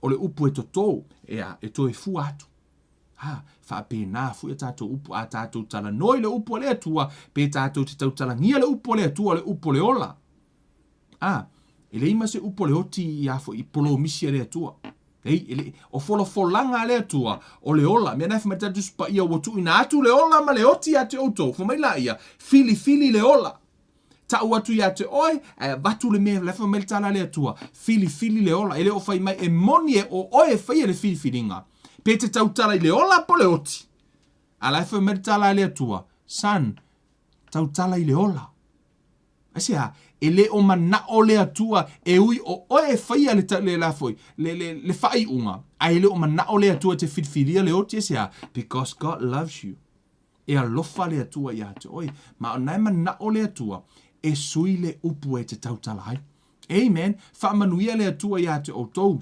Speaker 1: O le upu e totō, e a, e toe fua atu. Ha, faapena foʻi a tātou upu, a tātou talanoa i le upu a le Atua, pe tātou te tautalagia le upu a le Atua, le upu o le ola. A, e leai ma se upu o le oti i a foʻi i polomisi a le Atua. Ei, e le, o folafolaga a le Atua, o le ola. Mea na e fai mai le Tusi Paia, ua tuuina atu le ola ma le oti ia te outou. Fai mai laia, filifili le ola. Tau atu ia te oe, ae avatu le mea, la e fai mai le tala a le Atua, filifili le ola. E le o fai mai e moni e o oe e faia le filifiliga. Pe te tautala i le ola po le oti. A la e fai mai le tala a le Atua, son, tautala i le ola. Aisea? E le o manao le Atua e ui o oe e faia le, le, la foi, le, le, le faaiuga, ae e le o manao le Atua e te filifilia le oti, aisea? Because God loves you. E alofa le Atua iā te oe, ma o na e manaʻo le Atua e sui le upu e te tautala ai. Amen. Faamanuia le Atua iā te outou.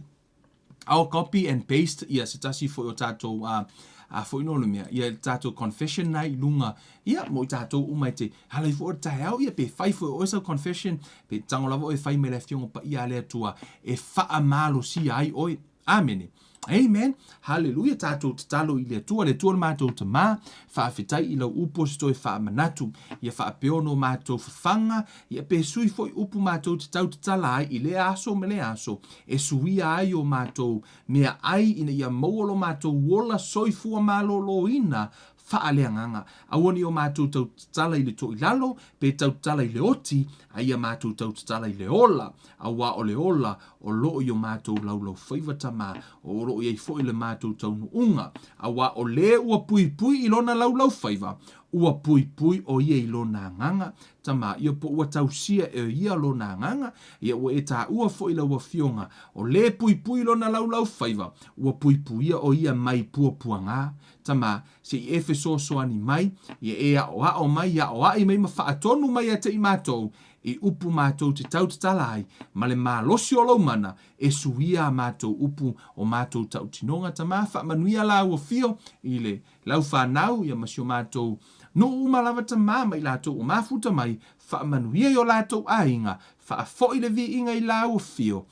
Speaker 1: I'll copy and paste ia se tasi foi o tātou a a foi no le mea ia tātou confession na i lunga ia mo i tātou uma e te hala ifo o le taeao ia pe fai foi oe sau confession pe tango lava oe fai mai le afioga paia a le Atua e faamalosia ai oe. Amene. Amen. Haleluia. Tatou tatalo i le Atua, le Atua le matou Tamā, faafetai i lau upu o se toe faamanatu, ia faapea ona o matou fafaga, ia pe sui foi upu matou te tau tatala ai i lea aso ma lea aso, e suia ai o matou meaai ina ia maua lo matou ola soifua malōlōina faaleagaga. Aua ne i o matou tau tatala i le toilalo, pe tau tatala i le oti, a ia matou tau tatala i le ola, auā o le ola o lo o i o matou laulaufaiva Tamā, o lo o i ai foi le matou taunuuga, auā o le ua puipui i lona laulaufaiva, ua puipui ʻo ia i lona agaga, Tamā, ia po ua tausia e ia lona agaga, ia ua e taua foi lau Afioga, o le puipui i lona laulaufaiva, ua puipuia ʻo ia mai puapuagā, Tamā, se i e fesoasoani mai, ia e aʻoaʻo mai, aʻoaʻi mai ma faatonu mai ia te i matou, i upu matou te tau tatala ai, ma le malosi o lou mana, e suia a matou upu o matou tautinoga. Tamā, faamanuia lāua fio i le lau fanau, ia ma si o matou nuu uma lava Tamā, ma i latou ua mafuta mai, faamanuia i o latou aiga, faafoi le viiga i lāua fio,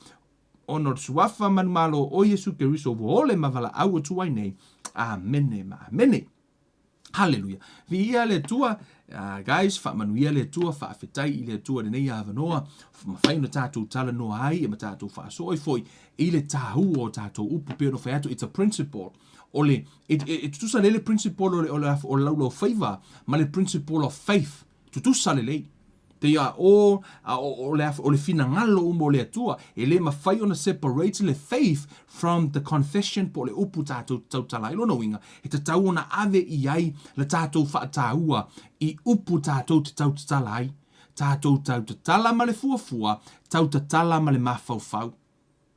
Speaker 1: ona o le Suafa manumalo o Iesu Keriso ua ole ma valaau atu ai nei. Amene ma amene. Haleluia. Viia le Atua. Guys, faamanuia le Atua, faafetai i le Atua i lenei avanoa, mafai ona tatou talanoa ai ma tatou faasoa ai foi i le tāua o tatou upu pei ona fai atu, it's a principle. O le, e, e, e tutusa lelei le principle o le, o le, o le laulaufaiva ma le principle of faith. Tutusa lelei. They are all, o, le, o le finagalo uma o le Atua. E le mafai ona separate le faith from the confession po o le upu tatou te tautala ai. Lona uiga, e tatau ona ave i ai le tatou faataua i upu tatou te tautatala ai. Tatou tautatala ma le fuafua, tautatala ma le mafaufau.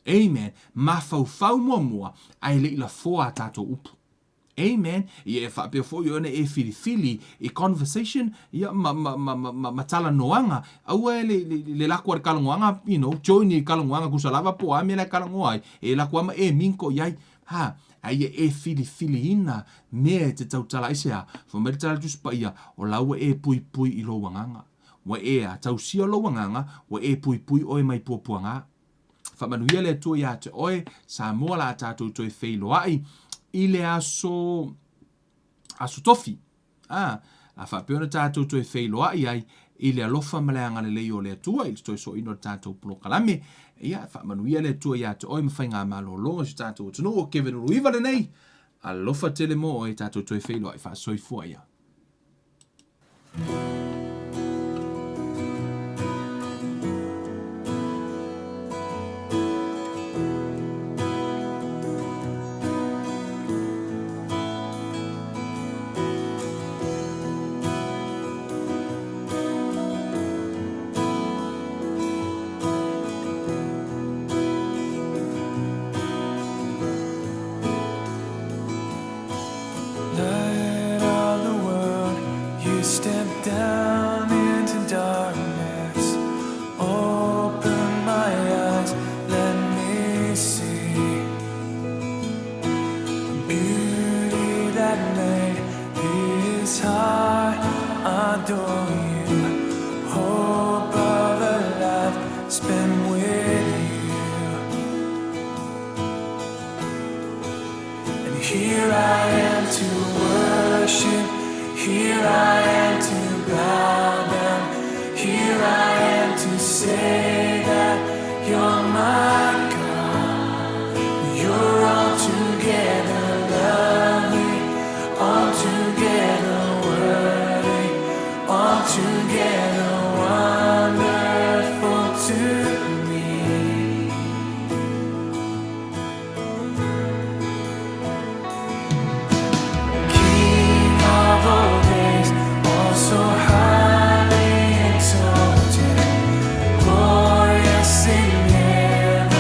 Speaker 1: Amen. Mafaufau muamua, ae le i lafoa a tatou upu. Amen. Ia e faapea foi ona e filifili i conversation ia ma ma ma ma, ma, ma talanoaga. Aua e le, le, le lako a le talanoaga, you know, join i talanoaga tusa lava po o a mea la e talanoa ai, e lako lava ma e minko i ai. Ha, a ia e filifiliina mea e te tautala ai se a, fai mai le tala a le Tusi Paia, o la ua e puipui i lou agaga. Ua e a tausia lou agaga, ua e puipui oe mai puapuaga. Faamanuia le Atua iā te oe, Samoa la a tatou toe feiloai i le aso aso tofi. A, a faapea ona tatou toe feiloai ai i le alofa ma le agalelei o le Atua i le toe soaina o le tatou polokalame. Ia, faamanuia le Atua iā te oe ma faigamalologa o si tatou atunuu. O Kevin Uluiva lenei. Alofa tele mō oe, tatou toe feiloai faasoifua ia.
Speaker 2: Light of the world, you step down into darkness. Open my eyes, let me see beauty that made this heart adore you. Hope of a life spent with you. And here I am to worship, here I am to bow down, here I am to say that you're my God. You're altogether lovely, altogether worthy, altogether wonderful to me. King of all days, oh so highly exalted, glorious in heaven.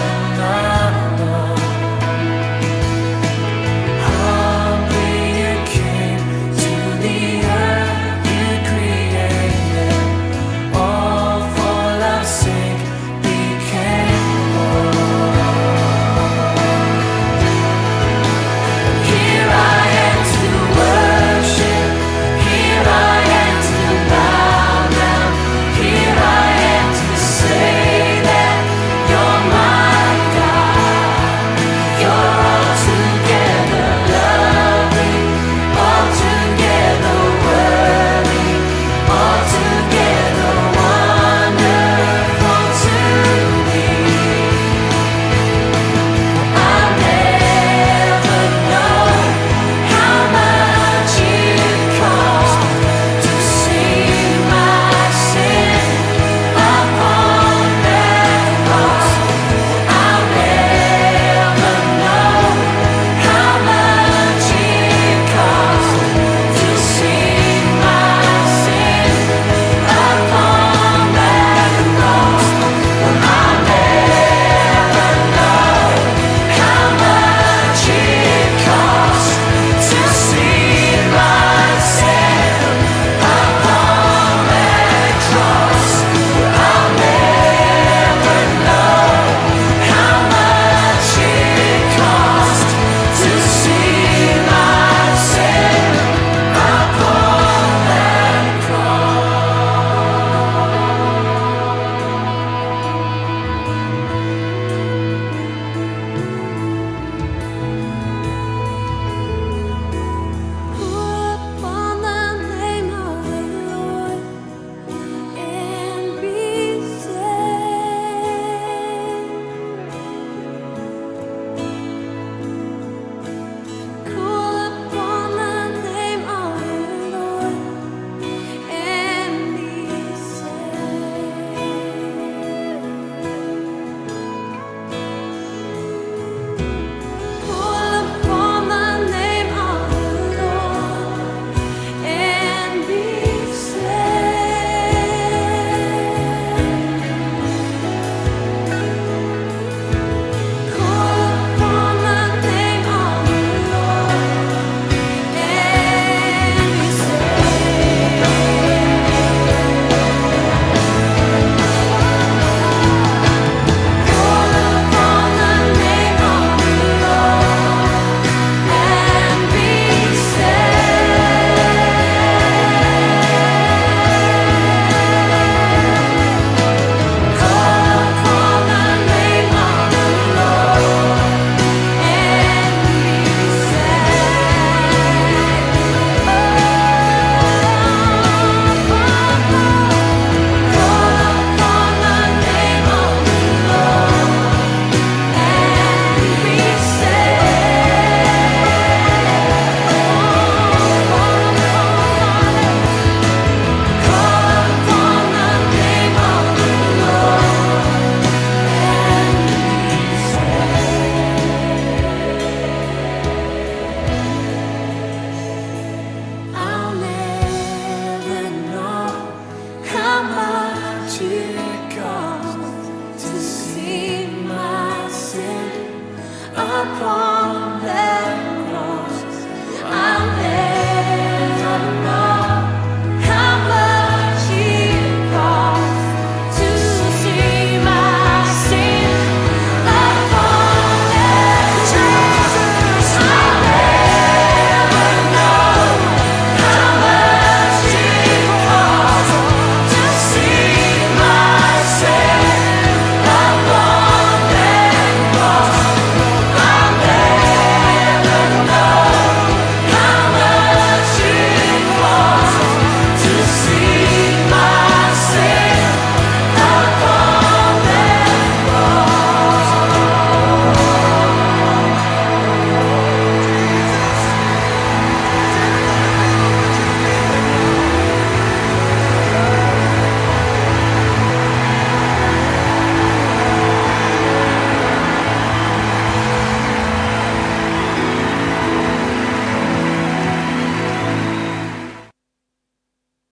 Speaker 2: Upon.